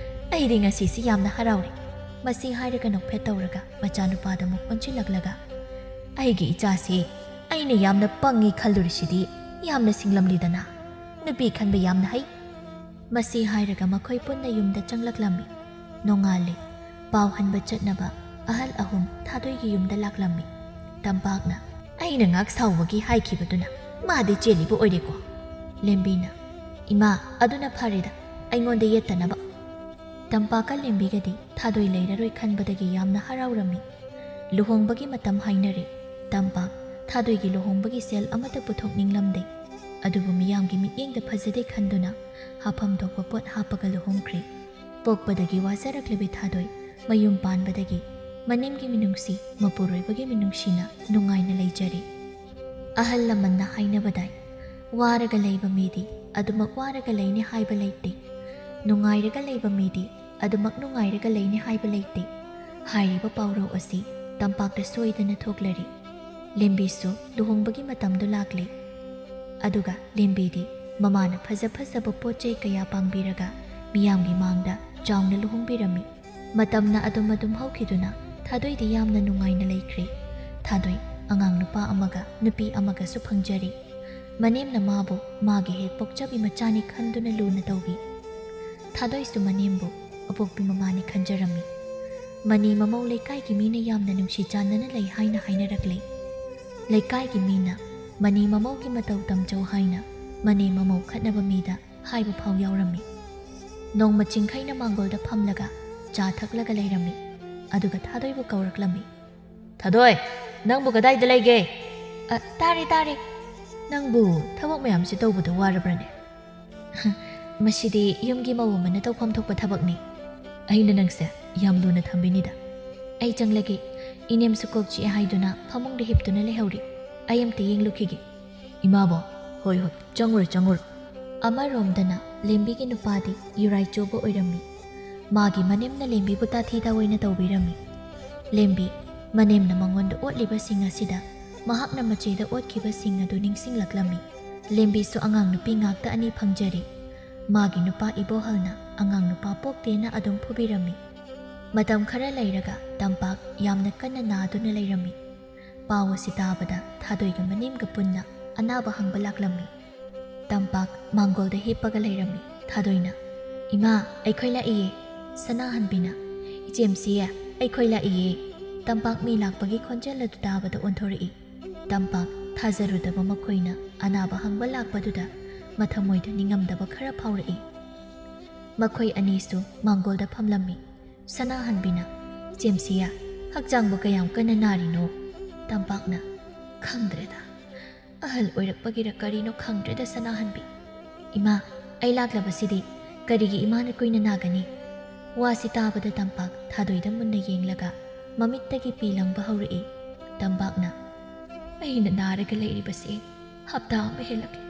ꯑꯩꯗꯤ ꯉꯁꯤꯁꯤ ꯌꯥꯝꯅ ꯍꯔꯥꯎꯔꯦ꯫" ꯃꯁꯤ ꯍꯥꯏꯔꯒ ꯅꯣꯛꯐꯦꯠ ꯇꯧꯔꯒ ꯃꯆꯥꯅꯨꯄꯥꯗ ꯑꯃꯨꯛ ꯑꯣꯟꯁꯤꯜꯂꯛꯂꯒ, "ꯑꯩꯒꯤ ꯏꯆꯥꯁꯤ ꯑꯩꯅ ꯌꯥꯝꯅ ꯄꯪꯉꯤ ꯈꯜꯂꯨꯔꯤꯁꯤꯗꯤ ꯌꯥꯝꯅ ꯁꯤꯡꯂꯝꯂꯤꯗꯅ꯫ ꯅꯨꯄꯤ ꯈꯟꯕ ꯌꯥꯝꯅ ꯍꯩ꯫" ꯃꯁꯤ ꯍꯥꯏꯔꯒ ꯃꯈꯣꯏ ꯄꯨꯟꯅ ꯌꯨꯝꯗ ꯆꯪꯂꯛꯂꯝꯃꯤ꯫ ꯅꯣꯡꯉꯥꯜꯂꯦ꯫ ꯄꯥꯎ ꯍꯟꯕ ꯆꯠꯅꯕ ꯑꯍꯜ ꯑꯍꯨꯝ ꯊꯥꯗꯣꯏꯒꯤ ꯌꯨꯝꯗ ꯂꯥꯛꯂꯝꯃꯤ꯫ ꯇꯝꯄꯥꯛꯅ, "ꯑꯩꯅ ꯉꯥꯛ ꯁꯥꯎꯕꯒꯤ ꯍꯥꯏꯈꯤꯕꯗꯨꯅ ꯃꯥꯗꯤ ꯆꯦꯜꯂꯤꯕ ꯑꯣꯏꯔꯦꯀꯣ?" ꯂꯦꯝꯕꯤꯅ, "ꯏꯃꯥ, ꯑꯗꯨꯅ ꯐꯔꯦꯗ, ꯑꯩꯉꯣꯟꯗ ꯌꯦꯠꯇꯅꯕ꯫" ꯇꯝꯄꯥꯛꯀ ꯂꯦꯝꯕꯤꯒꯗꯤ ꯊꯥꯗꯣꯏ ꯂꯩꯔꯔꯣꯏ ꯈꯟꯕꯗꯒꯤ ꯌꯥꯝꯅ ꯍꯔꯥꯎꯔꯝꯃꯤ꯫ ꯂꯨꯍꯣꯡꯕꯒꯤ ꯃꯇꯝ ꯍꯥꯏꯅꯔꯦ꯫ ꯇꯝꯄꯥꯛ ꯊꯥꯗꯣꯏꯒꯤ ꯂꯨꯍꯣꯡꯕꯒꯤ ꯁꯦꯜ ꯑꯃꯠꯇ ꯄꯨꯊꯣꯛꯅꯤꯡꯂꯝꯗꯦ꯫ ꯑꯗꯨꯕꯨ ꯃꯤꯌꯥꯝꯒꯤ ꯃꯤꯠꯌꯦꯡꯗ ꯐꯖꯗꯦ ꯈꯟꯗꯨꯅ ꯍꯥꯞꯐꯝ ꯊꯣꯛꯄ ꯄꯣꯠ ꯍꯥꯞꯄꯒ ꯂꯨꯍꯣꯡꯈ꯭ꯔꯦ꯫ ꯄꯣꯛꯄꯗꯒꯤ ꯋꯥꯖꯔꯛꯂꯤꯕꯤ ꯊꯥꯗꯣꯏ ꯃꯌꯨꯝ ꯄꯥꯟꯕꯗꯒꯤ ꯃꯅꯦꯝꯒꯤ ꯃꯤꯅꯨꯡꯁꯤ, ꯃꯄꯨꯔꯣꯏꯕꯒꯤ ꯃꯤꯅꯨꯡꯁꯤꯅ ꯅꯨꯡꯉꯥꯏꯅ ꯂꯩꯖꯔꯦ꯫ ꯑꯍꯜ ꯂꯃꯟꯅ ꯍꯥꯏꯅꯕꯗꯥꯏ, "ꯋꯥꯔꯒ ꯂꯩꯕ ꯃꯤꯗꯤ ꯑꯗꯨꯃꯛ ꯋꯥꯔꯒ ꯂꯩꯅꯤ ꯍꯥꯏꯕ ꯂꯩꯇꯦ, ꯅꯨꯡꯉꯥꯏꯔꯒ ꯂꯩꯕ ꯃꯤꯗꯤ ꯑꯗꯨꯃꯛ ꯅꯨꯡꯉꯥꯏꯔꯒ ꯂꯩꯅꯤ ꯍꯥꯏꯕ ꯂꯩꯇꯦ" ꯍꯥꯏꯔꯤꯕ ꯄꯥꯎꯔꯧ ꯑꯁꯤ ꯇꯝꯄꯥꯛꯇ ꯁꯣꯏꯗꯅ ꯊꯣꯛꯂꯔꯤ꯫ ꯂꯦꯝꯕꯤꯁꯨ ꯂꯨꯍꯣꯡꯕꯒꯤ ꯃꯇꯝꯗꯨ ꯂꯥꯛꯂꯦ꯫ ꯑꯗꯨꯒ ꯂꯦꯝꯕꯤꯗꯤ ꯃꯃꯥꯅ ꯐꯖ ꯐꯖꯕ ꯄꯣꯠ ꯆꯩ ꯀꯌꯥ ꯄꯥꯡꯕꯤꯔꯒ ꯃꯤꯌꯥꯝꯒꯤ ꯃꯥꯡꯗ ꯆꯥꯎꯅ ꯂꯨꯍꯣꯡꯕꯤꯔꯝꯃꯤ꯫ ꯃꯇꯝꯅ ꯑꯗꯨꯝ ꯑꯗꯨꯝ ꯍꯧꯈꯤꯗꯨꯅ ꯊꯥꯗꯣꯏꯗꯤ ꯌꯥꯝꯅ ꯅꯨꯡꯉꯥꯏꯅ ꯂꯩꯈ꯭ꯔꯦ꯫ ꯊꯥꯗꯣꯏ ꯑꯉꯥꯡ ꯅꯨꯄꯥ ꯑꯃꯒ ꯅꯨꯄꯤ ꯑꯃꯒꯁꯨ ꯐꯪꯖꯔꯦ꯫ ꯃꯅꯦꯝꯅ ꯃꯥꯕꯨ ꯃꯥꯒꯤ ꯍꯦꯛ ꯄꯣꯛꯆꯕꯤ ꯃꯆꯥꯅꯤ ꯈꯟꯗꯨꯅ ꯂꯨꯅ ꯇꯧꯕꯤ꯫ ꯊꯥꯗꯣꯏꯁꯨ ꯃꯅꯦꯝꯕꯨ ꯑꯄꯣꯛꯄꯤ ꯃꯃꯥꯅꯤ ꯈꯟꯖꯔꯝꯃꯤ꯫ ꯃꯅꯤ ꯃꯃꯧ ꯂꯩꯀꯥꯏꯒꯤ ꯃꯤꯅ ꯌꯥꯝꯅ ꯅꯨꯡꯁꯤ ꯆꯥꯟꯅꯅ ꯂꯩ ꯍꯥꯏꯅ ꯍꯥꯏꯅꯔꯛꯂꯦ꯫ ꯂꯩꯀꯥꯏꯒꯤ ꯃꯤꯅ ꯃꯅꯤ ꯃꯃꯧꯒꯤ ꯃꯇꯧ ꯇꯝꯖꯧ ꯍꯥꯏꯅ ꯃꯅꯤ ꯃꯃꯧ ꯈꯠꯅꯕ ꯃꯤꯗ ꯍꯥꯏꯕ ꯐꯥꯎ ꯌꯥꯎꯔꯝꯃꯤ꯫ ꯅꯣꯡꯃ ꯆꯤꯡꯈꯩꯅ ꯃꯥꯡꯒꯣꯜꯗ ꯐꯝꯂꯒ ꯆꯥ ꯊꯛꯂꯒ ꯂꯩꯔꯝꯃꯤ꯫ ꯑꯗꯨꯒ ꯊꯥꯗꯣꯏꯕꯨ ꯀꯧꯔꯛꯂꯝꯃꯤ꯫ "ꯊꯥꯗꯣꯏ, ꯅꯪꯕꯨ ꯀꯗꯥꯏꯗ ꯂꯩꯒꯦ?" "ꯑ, ꯇꯥꯔꯦ, ꯇꯥꯔꯦ꯫ ꯅꯪꯕꯨ ꯊꯕꯛ ꯃꯌꯥꯝꯁꯤ ꯇꯧꯕꯗ ꯋꯥꯔꯕ꯭ꯔꯅꯦ?" "ꯃꯁꯤꯗꯤ ꯌꯨꯝꯒꯤ ꯃꯧ ꯑꯃꯅ ꯇꯧꯐꯝ ꯊꯣꯛꯄ ꯊꯕꯛꯅꯤ꯫ ꯑꯩꯅ ꯅꯪꯁꯦ ꯌꯥꯝ ꯂꯨꯅ ꯊꯝꯕꯤꯅꯤꯗ꯫ ꯑꯩ ꯆꯪꯂꯒꯦ꯫ ꯏꯅꯦꯝꯁꯨ ꯀꯣꯛ ꯆꯤꯛꯑꯦ ꯍꯥꯏꯗꯨꯅ ꯐꯃꯨꯡꯗ ꯍꯤꯞꯇꯨꯅ ꯂꯩꯍꯧꯔꯤ꯫ ꯑꯩ ꯑꯝꯇ ꯌꯦꯡꯂꯨꯈꯤꯒꯦ꯫" "ꯏꯃꯥꯕꯣ?" "ꯍꯣꯏ, ꯍꯣꯏ, ꯆꯪꯉꯨꯔꯣ, ꯆꯪꯉꯨꯔꯣ꯫" ꯑꯃꯔꯣꯝꯗꯅ ꯂꯦꯝꯕꯤꯒꯤ ꯅꯨꯄꯥꯗꯤ ꯌꯨꯔꯥꯏ ꯆꯣꯕ ꯑꯣꯏꯔꯝꯃꯤ꯫ ꯃꯥꯒꯤ ꯃꯅꯦꯝꯅ ꯂꯦꯝꯕꯤꯕꯨ ꯇꯥꯊꯤ ꯇꯥꯑꯣꯏꯅ ꯇꯧꯕꯤꯔꯝꯃꯤ꯫ ꯂꯦꯝꯕꯤ ꯃꯅꯦꯝꯅ ꯃꯉꯣꯟꯗ ꯑꯣꯠꯂꯤꯕꯁꯤꯡ ꯑꯁꯤꯗ ꯃꯍꯥꯛꯅ ꯃꯆꯦꯗ ꯑꯣꯠꯈꯤꯕꯁꯤꯡ ꯑꯗꯨ ꯅꯤꯡꯁꯤꯡꯂꯛꯂꯝꯃꯤ꯫ ꯂꯦꯝꯕꯤꯁꯨ ꯑꯉꯥꯡ ꯅꯨꯄꯤ ꯉꯥꯛꯇ ꯑꯅꯤ ꯐꯪꯖꯔꯤ꯫ ꯃꯥꯒꯤ ꯅꯨꯄꯥ ꯏꯕꯣꯍꯜꯅ ꯑꯉꯥꯡ ꯅꯨꯄꯥ ꯄꯣꯛꯇꯦꯅ ꯑꯗꯨꯝ ꯐꯨꯕꯤꯔꯝꯃꯤ꯫ ꯃꯇꯝ ꯈꯔ ꯂꯩꯔꯒ ꯇꯝꯄꯥꯛ ꯌꯥꯝꯅ ꯀꯟꯅ ꯅꯥꯗꯨꯅ ꯂꯩꯔꯝꯃꯤ꯫ ꯄꯥꯎ ꯑꯁꯤ ꯇꯥꯕꯗ ꯊꯥꯗꯣꯏꯒ ꯃꯅꯦꯝꯒ ꯄꯨꯟꯅ ꯑꯅꯥꯕ ꯍꯪꯕ ꯂꯥꯛꯂꯝꯃꯤ꯫ ꯇꯝꯄꯥꯛ ꯃꯥꯡꯒꯣꯜꯗ ꯍꯤꯞꯄꯒ ꯂꯩꯔꯝꯃꯤ꯫ ꯊꯥꯗꯣꯏꯅ, "ꯏꯃꯥ, ꯑꯩꯈꯣꯏ ꯂꯥꯛꯏꯌꯦ꯫" ꯁꯅꯥꯍꯟꯕꯤꯅ, "ꯏꯆꯦꯝꯁꯤ, ꯑꯩꯈꯣꯏ ꯂꯥꯛꯏꯌꯦ꯫" ꯇꯝꯄꯥꯛ ꯃꯤ ꯂꯥꯛꯄꯒꯤ ꯈꯣꯟꯖꯦꯜ ꯑꯗꯨ ꯇꯥꯕꯗ ꯑꯣꯟꯊꯣꯔꯛꯏ꯫ ꯇꯝꯄꯥꯛ ꯊꯥꯖꯔꯨꯗꯕ ꯃꯈꯣꯏꯅ ꯑꯅꯥꯕ ꯍꯪꯕ ꯂꯥꯛꯄꯗꯨꯗ ꯃꯊꯃꯣꯏꯗ ꯅꯤꯡꯉꯝꯗꯕ ꯈꯔ ꯐꯥꯎꯔꯛꯏ꯫ ꯃꯈꯣꯏ ꯑꯅꯤꯁꯨ ꯃꯥꯡꯒꯣꯜꯗ ꯐꯝꯂꯝꯃꯤ꯫ ꯁꯅꯥꯍꯟꯕꯤꯅ, "ꯏꯆꯦꯝꯁꯤꯌꯥ, ꯍꯛꯆꯥꯡꯕꯨ ꯀꯌꯥꯝ ꯀꯟꯅ ꯅꯥꯔꯤꯅꯣ?" ꯇꯝꯄꯥꯛꯅ, "ꯈꯪꯗ꯭ꯔꯦꯗ, ꯑꯍꯜ ꯑꯣꯏꯔꯛꯄꯒꯤꯔ ꯀꯔꯤꯅꯣ ꯈꯪꯗ꯭ꯔꯦꯗ ꯁꯅꯥꯍꯟꯕꯤ꯫ ꯏꯃꯥ, ꯑꯩ ꯂꯥꯛꯂꯕꯁꯤꯗꯤ ꯀꯔꯤꯒꯤ ꯏꯃꯥꯅ ꯀꯨꯏꯅ ꯅꯥꯒꯅꯤ?" ꯋꯥꯁꯤ ꯇꯥꯕꯗ ꯇꯝꯄꯥꯛ ꯊꯥꯗꯣꯏꯗ ꯃꯨꯟꯅ ꯌꯦꯡꯂꯒ ꯃꯃꯤꯠꯇꯒꯤ ꯄꯤ ꯂꯪꯕ ꯍꯧꯔꯛꯏ꯫ ꯇꯝꯄꯥꯛꯅ, "ꯑꯩꯅ ꯅꯥꯔꯒ ꯂꯩꯔꯤꯕꯁꯦ ꯍꯞꯇꯥ ꯑꯃ ꯍꯦꯜꯂꯛꯂꯦ꯫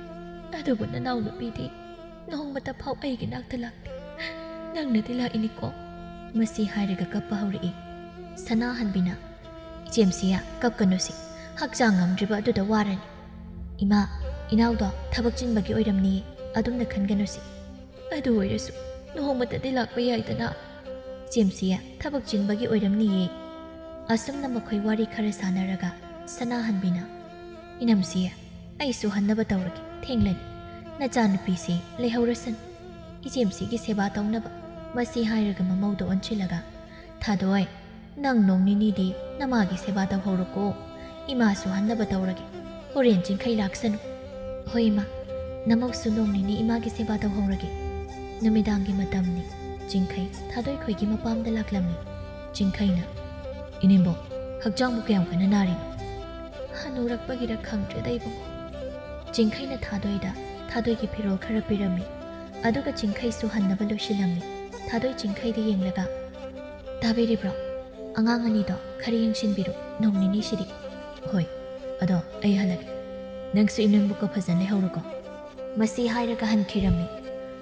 ꯑꯗꯨꯕꯨ ꯅꯅꯥꯎꯅꯨꯄꯤꯗꯤ ꯅꯣꯡꯃꯇ ꯐꯥꯎ ꯑꯩꯒꯤ ꯅꯥꯛꯇ ꯂꯥꯛꯇꯦ꯫ ꯅꯪꯅꯗꯤ ꯂꯥꯛꯏꯅꯤꯀꯣ?" ꯃꯁꯤ ꯍꯥꯏꯔꯒ ꯀꯞꯄ ꯍꯧꯔꯛꯏ꯫ ꯁꯅꯥꯍꯟꯕꯤꯅ, "ꯏꯆꯦꯝꯁꯤꯌꯥ, ꯀꯞꯀꯅꯨꯁꯤ꯫ ꯍꯛꯆꯥꯡ ꯉꯝꯗ꯭ꯔꯤꯕ ꯑꯗꯨꯗ ꯋꯥꯔꯅꯤ꯫ ꯏꯃꯥ, ꯏꯅꯥꯎꯗꯣ ꯊꯕꯛ ꯆꯤꯟꯕꯒꯤ ꯑꯣꯏꯔꯝꯅꯤꯌꯦ꯫ ꯑꯗꯨꯝꯅ ꯈꯟꯒꯅꯨꯁꯤ꯫ ꯑꯗꯨ ꯑꯣꯏꯔꯁꯨ ꯅꯣꯡꯃꯇꯗꯤ ꯂꯥꯛꯄ ꯌꯥꯏꯗꯅ?" "ꯏꯆꯦꯝꯁꯤꯌꯥ, ꯊꯕꯛ ꯆꯤꯟꯕꯒꯤ ꯑꯣꯏꯔꯝꯅꯤꯌꯦ꯫ ꯑꯁꯨꯝꯅ ꯃꯈꯣꯏ ꯋꯥꯔꯤ ꯈꯔ ꯁꯥꯟꯅꯔꯒ ꯁꯅꯥꯍꯟꯕꯤꯅ, "ꯏꯅꯝꯁꯤ, ꯑꯩꯁꯨ ꯍꯟꯅꯕ ꯇꯧꯔꯒꯦ, ꯊꯦꯡꯂꯅꯤ꯫ ꯅꯆꯥꯅꯨꯄꯤꯁꯤ ꯂꯩꯍꯧꯔꯁꯅꯨ꯫ ꯏꯆꯦꯝꯁꯤꯒꯤ ꯁꯦꯕꯥ ꯇꯧꯅꯕ"꯫ ꯃꯁꯤ ꯍꯥꯏꯔꯒ ꯃꯃꯧꯗ ꯑꯣꯟꯁꯤꯜꯂꯒ, "ꯊꯥꯗꯣꯏ, ꯅꯪ ꯅꯣꯡ ꯅꯤꯅꯤꯗꯤ ꯅꯃꯥꯒꯤ ꯁꯦꯕꯥ ꯇꯧꯍꯧꯔꯣꯀꯣ꯫ ꯏꯃꯥꯁꯨ ꯍꯟꯅꯕ ꯇꯧꯔꯒꯦ꯫ ꯍꯣꯔꯦꯟ ꯆꯤꯡꯈꯩ ꯂꯥꯛꯁꯅꯨ"꯫ "ꯍꯣꯏ ꯏꯃꯥ, ꯅꯃꯧꯁꯨ ꯅꯣꯡ ꯅꯤꯅꯤ ꯏꯃꯥꯒꯤ ꯁꯦꯕꯥ ꯇꯧꯍꯧꯔꯒꯦ"꯫ ꯅꯨꯃꯤꯗꯥꯡꯒꯤ ꯃꯇꯝꯅꯤ꯫ ꯆꯤꯡꯈꯩ ꯊꯥꯗꯣꯏ ꯈꯣꯏꯒꯤ ꯃꯄꯥꯝꯗ ꯂꯥꯛꯂꯝꯃꯤ꯫ ꯆꯤꯡꯈꯩꯅ, "ꯏꯅꯦꯝꯕꯣꯛ, ꯍꯛꯆꯥꯡꯕꯨ ꯀꯌꯥꯝ ꯀꯟꯅ ꯅꯥꯔꯤꯅꯣ?" "ꯍꯅꯨꯔꯛꯄꯒꯤꯔ ꯈꯪꯗ꯭ꯔꯦꯗ ꯏꯕꯨꯡꯉꯣ"꯫ ꯆꯤꯡꯈꯩꯅ ꯊꯥꯗꯣꯏꯗ ꯊꯥꯗꯣꯏꯒꯤ ꯐꯤꯔꯣꯜ ꯈꯔ ꯄꯤꯔꯝꯃꯤ꯫ ꯑꯗꯨꯒ ꯆꯤꯡꯈꯩꯁꯨ ꯍꯟꯅꯕ ꯂꯣꯏꯁꯤꯜꯂꯝꯃꯤ꯫ ꯊꯥꯗꯣꯏ ꯆꯤꯡꯈꯩꯗ ꯌꯦꯡꯂꯒ, "ꯇꯥꯕꯤꯔꯤꯕ꯭ꯔꯣ? ꯑꯉꯥꯡ ꯑꯅꯤꯗꯣ ꯈꯔ ꯌꯦꯡꯁꯤꯟꯕꯤꯔꯣ ꯅꯣꯡ ꯅꯤꯅꯤꯁꯤꯗꯤ"꯫ "ꯍꯣꯏ, ꯑꯗꯣ ꯑꯩ ꯍꯜꯂꯒꯦ꯫ ꯅꯪꯁꯨ ꯏꯅꯦꯝꯕꯣꯛꯀ ꯐꯖꯅ ꯂꯩꯍꯧꯔꯣꯀꯣ"꯫ ꯃꯁꯤ ꯍꯥꯏꯔꯒ ꯍꯟꯈꯤꯔꯝꯃꯤ꯫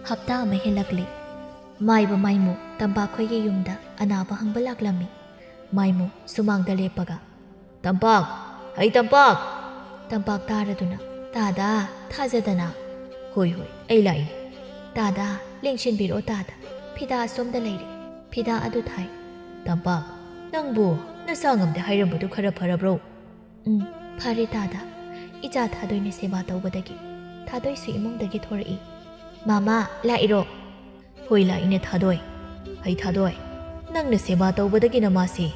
ꯍꯞꯇꯥ ꯑꯃ ꯍꯦꯜꯂꯛꯂꯦ꯫ ꯃꯥꯏꯕ ꯃꯥꯏꯃꯨ ꯇꯝꯄꯥꯛꯈꯣꯏꯒꯤ ꯌꯨꯝꯗ ꯑꯅꯥꯕ ꯍꯪꯕ ꯂꯥꯛꯂꯝꯃꯤ꯫ ꯃꯥꯏꯃꯨ ꯁꯨꯃꯥꯡꯗ ꯂꯦꯞꯄꯒ, "ꯇꯝꯄꯥꯛ! ꯍꯩ ꯇꯝꯄꯥꯛ!" ꯇꯝꯄꯥꯛ ꯇꯥꯔꯗꯨꯅ, "ꯇꯥꯗꯥ, ꯊꯥꯖꯗꯅ"꯫ "ꯍꯣꯏ, ꯍꯣꯏ, ꯑꯩ ꯂꯥꯛꯏꯅꯦ"꯫ "ꯇꯥꯗꯥ, ꯂꯦꯡꯁꯤꯟꯕꯤꯔꯛꯑꯣ ꯇꯥꯗꯥ꯫ ꯐꯤꯗꯥ ꯑꯁꯣꯝꯗ ꯂꯩꯔꯦ꯫ ꯐꯤꯗꯥ ꯑꯗꯨ ꯊꯥꯏ"꯫ "ꯇꯝꯄꯥꯛ, ꯅꯪꯕꯨ ꯅꯁꯥ ꯉꯝꯗꯦ ꯍꯥꯏꯔꯝꯕꯗꯨ ꯈꯔ ꯐꯔꯕ꯭ꯔꯣ?" "ꯎꯝ, ꯐꯔꯦ ꯇꯥꯗꯥ꯫ ꯏꯆꯥ ꯊꯥꯗꯣꯏꯅ ꯁꯦꯕꯥ ꯇꯧꯕꯗꯒꯤ"꯫ ꯊꯥꯗꯣꯏꯁꯨ ꯏꯃꯨꯡꯗꯒꯤ ꯊꯣꯔꯛꯏ꯫ "ꯃꯥꯃꯥ, ꯂꯥꯛꯏꯔꯣ?" "ꯍꯣꯏ, ꯂꯥꯛꯏꯅꯦ ꯊꯥꯗꯣꯏ꯫ ꯍꯩ ꯊꯥꯗꯣꯏ, ꯅꯪꯅ ꯁꯦꯕꯥ ꯇꯧꯕꯗꯒꯤ ꯅꯃꯥꯁꯤ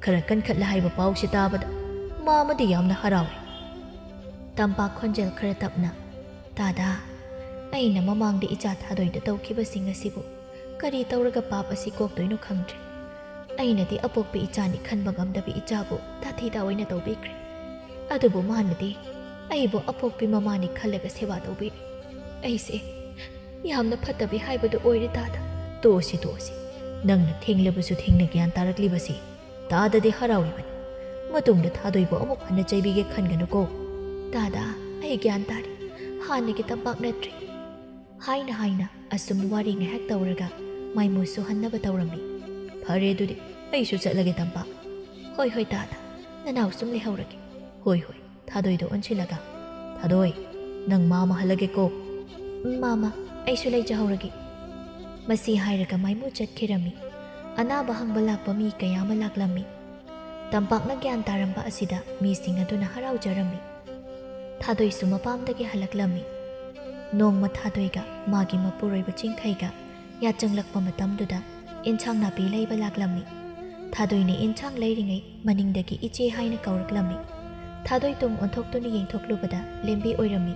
ꯈꯔ ꯀꯟꯈꯠꯂꯦ ꯍꯥꯏꯕ ꯄꯥꯎꯁꯤ ꯇꯥꯕꯗ ꯃꯥꯃꯗꯤ ꯌꯥꯝꯅ ꯍꯔꯥꯎꯏ"꯫ ꯇꯝꯄꯥꯛ ꯈꯣꯟꯖꯦꯜ ꯈꯔ ꯇꯞꯅ, "ꯇꯥꯗꯥ, ꯑꯩꯅ ꯃꯃꯥꯡꯗ ꯏꯆꯥ ꯊꯥꯗꯣꯏꯗ ꯇꯧꯈꯤꯕꯁꯤꯡ ꯑꯁꯤꯕꯨ ꯀꯔꯤ ꯇꯧꯔꯒ ꯄꯥꯞ ꯑꯁꯤ ꯀꯣꯛꯇꯣꯏꯅꯣ ꯈꯪꯗ꯭ꯔꯦ꯫ ꯑꯩꯅꯗꯤ ꯑꯄꯣꯛꯄꯤ ꯏꯆꯥꯅꯤ ꯈꯟꯕ ꯉꯝꯗꯕꯤ ꯏꯆꯥꯕꯨ ꯇꯥꯊꯤ ꯇꯥꯑꯣꯏꯅ ꯇꯧꯕꯤꯈ꯭ꯔꯦ꯫ ꯑꯗꯨꯕꯨ ꯃꯥꯅꯗꯤ ꯑꯩꯕꯨ ꯑꯄꯣꯛꯄꯤ ꯃꯃꯥꯅꯤ ꯈꯜꯂꯒ ꯁꯦꯕꯥ ꯇꯧꯕꯤꯔꯤ꯫ ꯑꯩꯁꯦ ꯌꯥꯝꯅ ꯐꯠꯇꯕꯤ ꯍꯥꯏꯕꯗꯨ ꯑꯣꯏꯔꯦ ꯇꯥꯗꯥ"꯫ "ꯇꯣꯛꯑꯁꯤ, ꯇꯣꯛꯑꯁꯤ꯫ ꯅꯪꯅ ꯊꯦꯡꯂꯕꯁꯨ ꯊꯦꯡꯅ ꯒ꯭ꯌꯥꯟ ꯇꯥꯔꯛꯂꯤꯕꯁꯤ ꯇꯥꯗꯗꯤ ꯍꯔꯥꯎꯔꯤꯕꯅꯤ꯫ ꯃꯇꯨꯡꯗ ꯊꯥꯗꯣꯏꯕꯨ ꯑꯃꯨꯛ ꯍꯟꯅ ꯆꯩꯕꯤꯒꯦ ꯈꯟꯒꯅꯨꯀꯣ"꯫ "ꯇꯥꯗꯥ, ꯑꯩ ꯒ꯭ꯌꯥꯟ ꯇꯥꯔꯦ꯫ ꯍꯥꯟꯅꯒꯤ ꯇꯝꯄꯥꯛ ꯅꯠꯇ꯭ꯔꯦ"꯫ ꯍꯥꯏꯅ ꯍꯥꯏꯅ ꯑꯁꯨꯝ ꯋꯥꯔꯤ ꯉꯥꯏꯍꯥꯛ ꯇꯧꯔꯒ ꯃꯥꯏꯃꯨꯁꯨ ꯍꯟꯅꯕ ꯇꯧꯔꯝꯃꯤ꯫ "ꯐꯔꯦ ꯑꯗꯨꯗꯤ, ꯑꯩꯁꯨ ꯆꯠꯂꯒꯦ ꯇꯝꯄꯥꯛ"꯫ "ꯍꯣꯏ, ꯍꯣꯏ ꯇꯥꯗꯥ, ꯅꯅꯥꯎ ꯁꯨꯝ ꯂꯩꯍꯧꯔꯒꯦ"꯫ "ꯍꯣꯏ, ꯍꯣꯏ"꯫ ꯊꯥꯗꯣꯏꯗ ꯑꯣꯟꯁꯤꯜꯂꯒ, "ꯊꯥꯗꯣꯏ, ꯅꯪ ꯃꯥꯃ ꯍꯜꯂꯒꯦꯀꯣ"꯫ "ꯎꯝ, ꯃꯥꯃ, ꯑꯩꯁꯨ ꯂꯩꯖꯍꯧꯔꯒꯦ"꯫ ꯃꯁꯤ ꯍꯥꯏꯔꯒ ꯃꯥꯏꯃꯨ ꯆꯠꯈꯤꯔꯝꯃꯤ꯫ ꯑꯅꯥꯕ ꯍꯪꯕ ꯂꯥꯛꯄ ꯃꯤ ꯀꯌꯥ ꯑꯃ ꯂꯥꯛꯂꯝꯃꯤ꯫ ꯇꯝꯄꯥꯛꯅ ꯒ꯭ꯌꯥꯟ ꯇꯥꯔꯝꯕ ꯑꯁꯤꯗ ꯃꯤꯁꯤꯡ ꯑꯗꯨꯅ ꯍꯔꯥꯎꯖꯔꯝꯃꯤ꯫ ꯊꯥꯗꯣꯏꯁꯨ ꯃꯄꯥꯝꯗꯒꯤ ꯍꯜꯂꯛꯂꯝꯃꯤ꯫ ꯅꯣꯡꯃ ꯊꯥꯗꯣꯏꯒ ꯃꯥꯒꯤ ꯃꯄꯨꯔꯣꯏꯕ ꯆꯤꯡꯈꯩꯒ ꯌꯥꯆꯪꯂꯛꯄ ꯃꯇꯝꯗꯨꯗ ꯏꯟꯁꯥꯡ ꯅꯥꯄꯤ ꯂꯩꯕ ꯂꯥꯛꯂꯝꯃꯤ꯫ ꯊꯥꯗꯣꯏꯅ ꯏꯟꯁꯥꯡ ꯂꯩꯔꯤꯉꯩ ꯃꯅꯤꯡꯗꯒꯤ "ꯏꯆꯦ" ꯍꯥꯏꯅ ꯀꯧꯔꯛꯂꯝꯃꯤ꯫ ꯊꯥꯗꯣꯏ ꯇꯨꯡ ꯑꯣꯟꯊꯣꯛꯇꯨꯅ ꯌꯦꯡꯊꯣꯛꯂꯨꯕꯗ ꯂꯦꯝꯕꯤ ꯑꯣꯏꯔꯝꯃꯤ꯫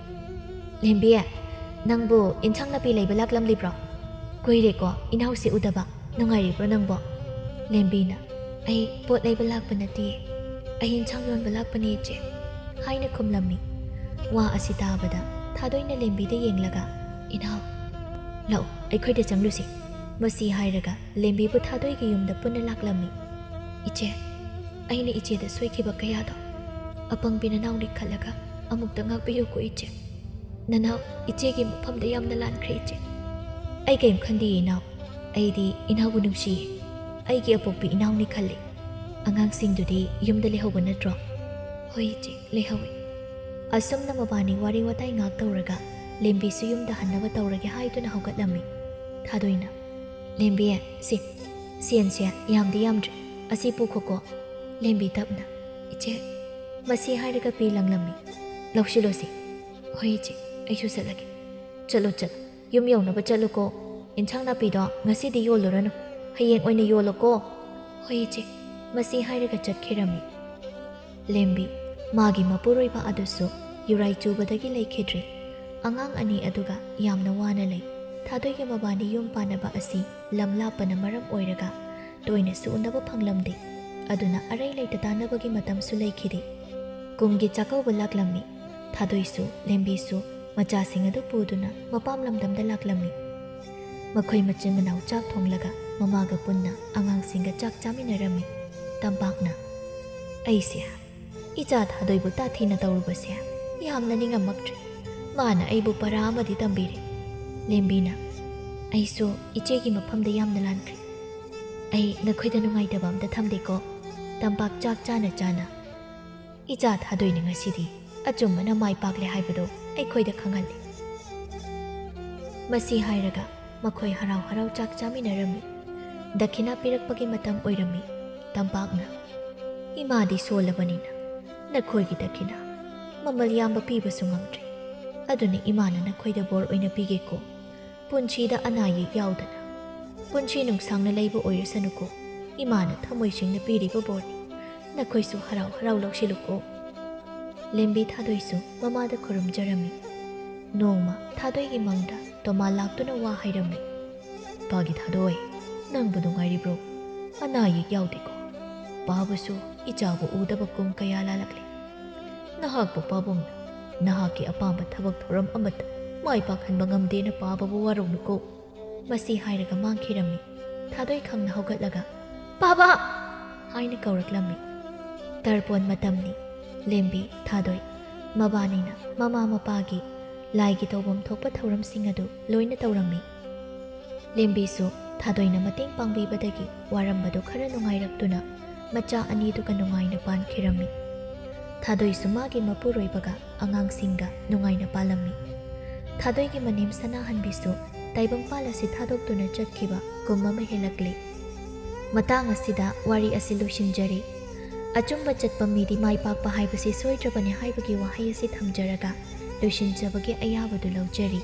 "ꯂꯦꯝꯕꯤ, ꯅꯪꯕꯨ ꯏꯟꯁꯥꯡ ꯅꯥꯄꯤ ꯂꯩꯕ ꯂꯥꯛꯂꯝꯂꯤꯕ꯭ꯔꯣ? ꯀꯨꯏꯔꯦꯀꯣ ꯏꯅꯥꯎꯁꯤ ꯎꯗꯕ꯫ ꯅꯨꯡꯉꯥꯏꯔꯤꯕ꯭ꯔꯣ ꯅꯪꯕꯣ?" ꯂꯦꯝꯕꯤꯅ, "ꯑꯩ ꯄꯣꯠ ꯂꯩꯕ ꯂꯥꯛꯄ ꯅꯠꯇꯤꯌꯦ, ꯑꯩ ꯏꯟꯁꯥꯡ ꯌꯣꯟꯕ ꯂꯥꯛꯄꯅꯦ ꯏꯆꯦ" ꯍꯥꯏꯅ ꯈꯨꯝꯂꯝꯃꯤ꯫ ꯋꯥ ꯑꯁꯤ ꯇꯥꯕꯗ ꯊꯥꯗꯣꯏꯅ ꯂꯦꯝꯕꯤꯗ ꯌꯦꯡꯂꯒ, "ꯏꯅꯥꯎ, ꯂꯥꯛꯑꯣ ꯑꯩꯈꯣꯏꯗ ꯆꯪꯂꯨꯁꯤ" ꯃꯁꯤ ꯍꯥꯏꯔꯒ ꯂꯦꯝꯕꯤꯕꯨ ꯊꯥꯗꯣꯏꯒꯤ ꯌꯨꯝꯗ ꯄꯨꯟꯅ ꯂꯥꯛꯂꯝꯃꯤ꯫ "ꯏꯆꯦ, ꯑꯩꯅ ꯏꯆꯦꯗ ꯁꯣꯏꯈꯤꯕ ꯀꯌꯥꯗꯣ ꯑꯄꯪꯕꯤ ꯅꯅꯥꯎꯅꯤ ꯈꯜꯂꯒ ꯑꯃꯨꯛꯇ ꯉꯥꯛꯄꯤꯌꯨꯀꯣ ꯏꯆꯦ꯫ ꯅꯅꯥꯎ ꯏꯆꯦꯒꯤ ꯃꯐꯝꯗ ꯌꯥꯝꯅ ꯂꯥꯟꯈ꯭ꯔꯦ ꯏꯆꯦ꯫ ꯑꯩ ꯀꯔꯤꯝ ꯈꯟꯗꯤꯌꯦ ꯏꯅꯥꯎ꯫ ꯑꯩꯗꯤ ꯏꯅꯥꯎꯕꯨ ꯅꯨꯡꯁꯤꯌꯦ꯫ ꯑꯩꯒꯤ ꯑꯄꯣꯛꯄꯤ ꯏꯅꯥꯎꯅꯤ ꯈꯜꯂꯤ꯫ ꯑꯉꯥꯡꯁꯤꯡꯗꯨꯗꯤ ꯌꯨꯝꯗ ꯂꯩꯍꯧꯕ ꯅꯠꯇ꯭ꯔꯣ?" "ꯍꯣꯏ ꯏꯆꯦ, ꯂꯩꯍꯧꯏ"꯫ ꯑꯁꯨꯝꯅ ꯃꯕꯥꯅꯤ ꯋꯥꯔꯤ ꯋꯥꯇꯥꯏ ꯉꯥꯛ ꯇꯧꯔꯒ ꯂꯦꯝꯕꯤꯁꯨ ꯌꯨꯝꯗ ꯍꯟꯅꯕ ꯇꯧꯔꯒꯦ ꯍꯥꯏꯗꯨꯅ ꯍꯧꯒꯠꯂꯝꯃꯤ꯫ ꯊꯥꯗꯣꯏꯅ, "ꯂꯦꯝꯕꯤ, ꯁꯤ ꯁꯦꯟꯁꯦ ꯌꯥꯝꯗꯤ ꯌꯥꯝꯗ꯭ꯔꯦ, ꯑꯁꯤ ꯄꯨꯈꯣꯀꯣ"꯫ ꯂꯦꯝꯕꯤ ꯇꯞꯅ, "ꯏꯆꯦ"꯫ ꯃꯁꯤ ꯍꯥꯏꯔꯒ ꯄꯤ ꯂꯪꯂꯝꯃꯤ꯫ "ꯂꯧꯁꯤꯜꯂꯣꯁꯤ"꯫ "ꯍꯣꯏ ꯏꯆꯦ, ꯑꯩꯁꯨ ꯆꯠꯂꯒꯦ"꯫ "ꯆꯠꯂꯣ ꯆꯠꯂꯣ, ꯌꯨꯝ ꯌꯧꯅꯕ ꯆꯠꯂꯨꯀꯣ꯫ ꯏꯟꯁꯥꯡ ꯅꯥꯄꯤꯗꯣ ꯉꯁꯤꯗꯤ ꯌꯣꯜꯂꯨꯔꯅꯨ, ꯍꯌꯦꯡ ꯑꯣꯏꯅ ꯌꯣꯜꯂꯨꯀꯣ"꯫ "ꯍꯣꯏ ꯏꯆꯦ"꯫ ꯃꯁꯤ ꯍꯥꯏꯔꯒ ꯆꯠꯈꯤꯔꯝꯃꯤ꯫ ꯂꯦꯝꯕꯤ ꯃꯥꯒꯤ ꯃꯄꯨꯔꯣꯏꯕ ꯑꯗꯨꯁꯨ ꯌꯨꯔꯥꯏ ꯆꯨꯕꯗꯒꯤ ꯂꯩꯈꯤꯗ꯭ꯔꯦ꯫ ꯑꯉꯥꯡ ꯑꯅꯤ ꯑꯗꯨꯒ ꯌꯥꯝꯅ ꯋꯥꯅ ꯂꯩ꯫ ꯊꯥꯗꯣꯏꯒ ꯃꯕꯥꯅꯤ ꯌꯨꯝ ꯄꯥꯟꯅꯕ ꯑꯁꯤ ꯂꯝ ꯂꯥꯞꯄꯅ ꯃꯔꯝ ꯑꯣꯏꯔꯒ ꯇꯣꯏꯅꯁꯨ ꯎꯅꯕ ꯐꯪꯂꯝꯗꯦ꯫ ꯑꯗꯨꯅ ꯑꯔꯩ ꯂꯩꯇ ꯇꯥꯟꯅꯕꯒꯤ ꯃꯇꯝꯁꯨ ꯂꯩꯈꯤꯗꯦ꯫ ꯀꯨꯝꯒꯤ ꯆꯥꯛꯀꯧꯕ ꯂꯥꯛꯂꯝꯃꯤ꯫ ꯊꯥꯗꯣꯏꯁꯨ ꯂꯦꯝꯕꯤꯁꯨ ꯃꯆꯥꯁꯤꯡ ꯑꯗꯨ ꯄꯨꯗꯨꯅ ꯃꯄꯥꯝ ꯂꯝꯗꯝꯗ ꯂꯥꯛꯂꯝꯃꯤ꯫ ꯃꯈꯣꯏ ꯃꯆꯤꯟ ꯃꯅꯥꯎ ꯆꯥꯛ ꯊꯣꯡꯂꯒ ꯃꯃꯥꯒ ꯄꯨꯟꯅ ꯑꯉꯥꯡꯁꯤꯡꯒ ꯆꯥꯛ ꯆꯥꯃꯤꯟꯅꯔꯝꯃꯤ꯫ ꯇꯝꯄꯥꯛꯅ, "ꯑꯩꯁꯦ ꯏꯆꯥ ꯊꯥꯗꯣꯏꯕꯨ ꯇꯥꯊꯤꯅ ꯇꯧꯔꯨꯕꯁꯦ ꯌꯥꯝꯅ ꯅꯤꯡꯉꯝꯃꯛꯇ꯭ꯔꯦ꯫ ꯃꯥꯅ ꯑꯩꯕꯨ ꯄꯔꯥ ꯑꯃꯗꯤ ꯇꯝꯕꯤꯔꯦ"꯫ ꯂꯦꯝꯕꯤꯅ, "ꯑꯩꯁꯨ ꯏꯆꯦꯒꯤ ꯃꯐꯝꯗ ꯌꯥꯝꯅ ꯂꯥꯟꯈ꯭ꯔꯦ꯫ ꯑꯩ ꯅꯈꯣꯏꯗ ꯅꯨꯡꯉꯥꯏꯇꯕ ꯑꯝꯇ ꯊꯝꯗꯦꯀꯣ"꯫ ꯇꯝꯄꯥꯛ ꯆꯥꯛ ꯆꯥꯅ ꯆꯥꯅ, "ꯏꯆꯥ ꯊꯥꯗꯣꯏꯅ ꯉꯁꯤꯗꯤ ꯑꯆꯨꯝꯕꯅ ꯃꯥꯏ ꯄꯥꯛꯂꯦ ꯍꯥꯏꯕꯗꯨ ꯑꯩꯈꯣꯏꯗ ꯈꯪꯍꯜꯂꯤ"꯫ ꯃꯁꯤ ꯍꯥꯏꯔꯒ ꯃꯈꯣꯏ ꯍꯔꯥꯎ ꯍꯔꯥꯎ ꯆꯥꯛ ꯆꯥꯃꯤꯟꯅꯔꯝꯃꯤ꯫ ꯗꯈꯤꯅꯥ ꯄꯤꯔꯛꯄꯒꯤ ꯃꯇꯝ ꯑꯣꯏꯔꯝꯃꯤ꯫ ꯇꯝꯄꯥꯛꯅ, ꯏꯃꯥꯗꯤ ꯁꯣꯜꯂꯕꯅꯤꯅ ꯅꯈꯣꯏꯒꯤ ꯗꯈꯤꯅꯥ ꯃꯃꯜ ꯌꯥꯝꯕ ꯄꯤꯕꯁꯨ ꯉꯝꯗ꯭ꯔꯦ꯫ ꯑꯗꯨꯅ ꯏꯃꯥꯅ ꯅꯈꯣꯏꯗ ꯕꯣꯔ ꯑꯣꯏꯅ ꯄꯤꯒꯦꯀꯣ꯫ ꯄꯨꯟꯁꯤꯗ ꯑꯅꯥ ꯑꯌꯦꯛ ꯌꯥꯎꯗꯅ ꯄꯨꯟꯁꯤ ꯅꯨꯡꯁꯥꯡꯅ ꯂꯩꯕ ꯑꯣꯏꯔꯁꯅꯨꯀꯣ꯫ ꯏꯃꯥꯅ ꯊꯃꯣꯏ ꯁꯦꯡꯅ ꯄꯤꯔꯤꯕ ꯕꯣꯔꯅꯤ꯫ ꯅꯈꯣꯏꯁꯨ ꯍꯔꯥꯎ ꯍꯔꯥꯎ ꯂꯧꯁꯤꯜꯂꯨꯀꯣ꯫ ꯂꯦꯝꯕꯤ ꯊꯥꯗꯣꯏꯁꯨ ꯃꯃꯥꯗ ꯈꯨꯔꯨꯝꯖꯔꯝꯃꯤ꯫ ꯅꯣꯡꯃ ꯊꯥꯗꯣꯏꯒꯤ ꯃꯪꯗ ꯇꯣꯃꯥ ꯂꯥꯛꯇꯨꯅ ꯋꯥ ꯍꯥꯏꯔꯝꯃꯤ꯫ "ꯄꯥꯒꯤ ꯊꯥꯗꯣꯏ, ꯅꯪꯕꯨ ꯅꯨꯡꯉꯥꯏꯔꯤꯕ꯭ꯔꯣ? ꯑꯅꯥ ꯑꯌꯦꯛ ꯌꯥꯎꯗꯦꯀꯣ? ꯄꯥꯕꯁꯨ ꯏꯆꯥꯕꯨ ꯎꯗꯕ ꯀꯨꯝ ꯀꯌꯥ ꯂꯥꯜꯂꯛꯂꯦ꯫ ꯅꯍꯥꯛꯄꯨ ꯄꯥꯕꯨꯡꯅ ꯅꯍꯥꯛꯀꯤ ꯑꯄꯥꯝꯕ ꯊꯕꯛ ꯊꯧꯔꯝ ꯑꯃꯠꯇ ꯃꯥꯏ ꯄꯥꯛꯍꯟꯕ ꯉꯝꯗꯦꯅ ꯄꯥꯕꯕꯨ ꯋꯥꯔꯧꯅꯨꯀꯣ꯫" ꯃꯁꯤ ꯍꯥꯏꯔꯒ ꯃꯥꯡꯈꯤꯔꯝꯃꯤ꯫ ꯊꯥꯗꯣꯏ ꯈꯪꯅ ꯍꯧꯒꯠꯂꯒ, "ꯄꯥꯕ!" ꯍꯥꯏꯅ ꯀꯧꯔꯛꯂꯝꯃꯤ꯫ ꯇꯔꯄꯣꯟ ꯃꯇꯝꯅꯤ꯫ ꯂꯦꯝꯕꯤ, ꯊꯥꯗꯣꯏ, ꯃꯕꯥꯅꯤꯅ ꯃꯃꯥ ꯃꯄꯥꯒꯤ ꯂꯥꯏꯒꯤ ꯇꯧꯐꯝ ꯊꯣꯛꯄ ꯊꯧꯔꯝꯁꯤꯡ ꯑꯗꯨ ꯂꯣꯏꯅ ꯇꯧꯔꯝꯃꯤ꯫ ꯂꯦꯝꯕꯤꯁꯨ ꯊꯥꯗꯣꯏꯅ ꯃꯇꯦꯡ ꯄꯥꯡꯕꯤꯕꯗꯒꯤ ꯋꯥꯔꯝꯕꯗꯨ ꯈꯔ ꯅꯨꯡꯉꯥꯏꯔꯛꯇꯨꯅ ꯃꯆꯥ ꯑꯅꯤꯗꯨꯒ ꯅꯨꯡꯉꯥꯏꯅ ꯄꯥꯟꯈꯤꯔꯝꯃꯤ꯫ ꯊꯥꯗꯣꯏꯁꯨ ꯃꯥꯒꯤ ꯃꯄꯨꯔꯣꯏꯕꯒ ꯑꯉꯥꯡꯁꯤꯡꯒ ꯅꯨꯡꯉꯥꯏꯅ ꯄꯥꯜꯂꯝꯃꯤ꯫ ꯊꯥꯗꯣꯏꯒꯤ ꯃꯅꯦꯝ ꯁꯅꯥꯍꯟꯕꯤꯁꯨ ꯇꯥꯏꯕꯪꯄꯥꯜ ꯑꯁꯤ ꯊꯥꯗꯣꯛꯇꯨꯅ ꯆꯠꯈꯤꯕ ꯀꯨꯝ ꯑꯃ ꯍꯦꯜꯂꯛꯂꯦ꯫ ꯃꯇꯥꯡ ꯑꯁꯤꯗ ꯋꯥꯔꯤ ꯑꯁꯤ ꯂꯣꯏꯁꯤꯟꯖꯔꯤ꯫ ꯑꯆꯨꯝꯕ ꯆꯠꯄ ꯃꯤꯗꯤ ꯃꯥꯏ ꯄꯥꯛꯄ ꯍꯥꯏꯕꯁꯤ ꯁꯣꯏꯗ꯭ꯔꯕꯅꯤ ꯍꯥꯏꯕꯒꯤ ꯋꯥꯍꯩ ꯑꯁꯤ ꯊꯝꯖꯔꯒ ꯂꯣꯏꯁꯤꯟꯖꯕꯒꯤ ꯑꯌꯥꯕꯗꯨ ꯂꯧꯖꯔꯤ꯫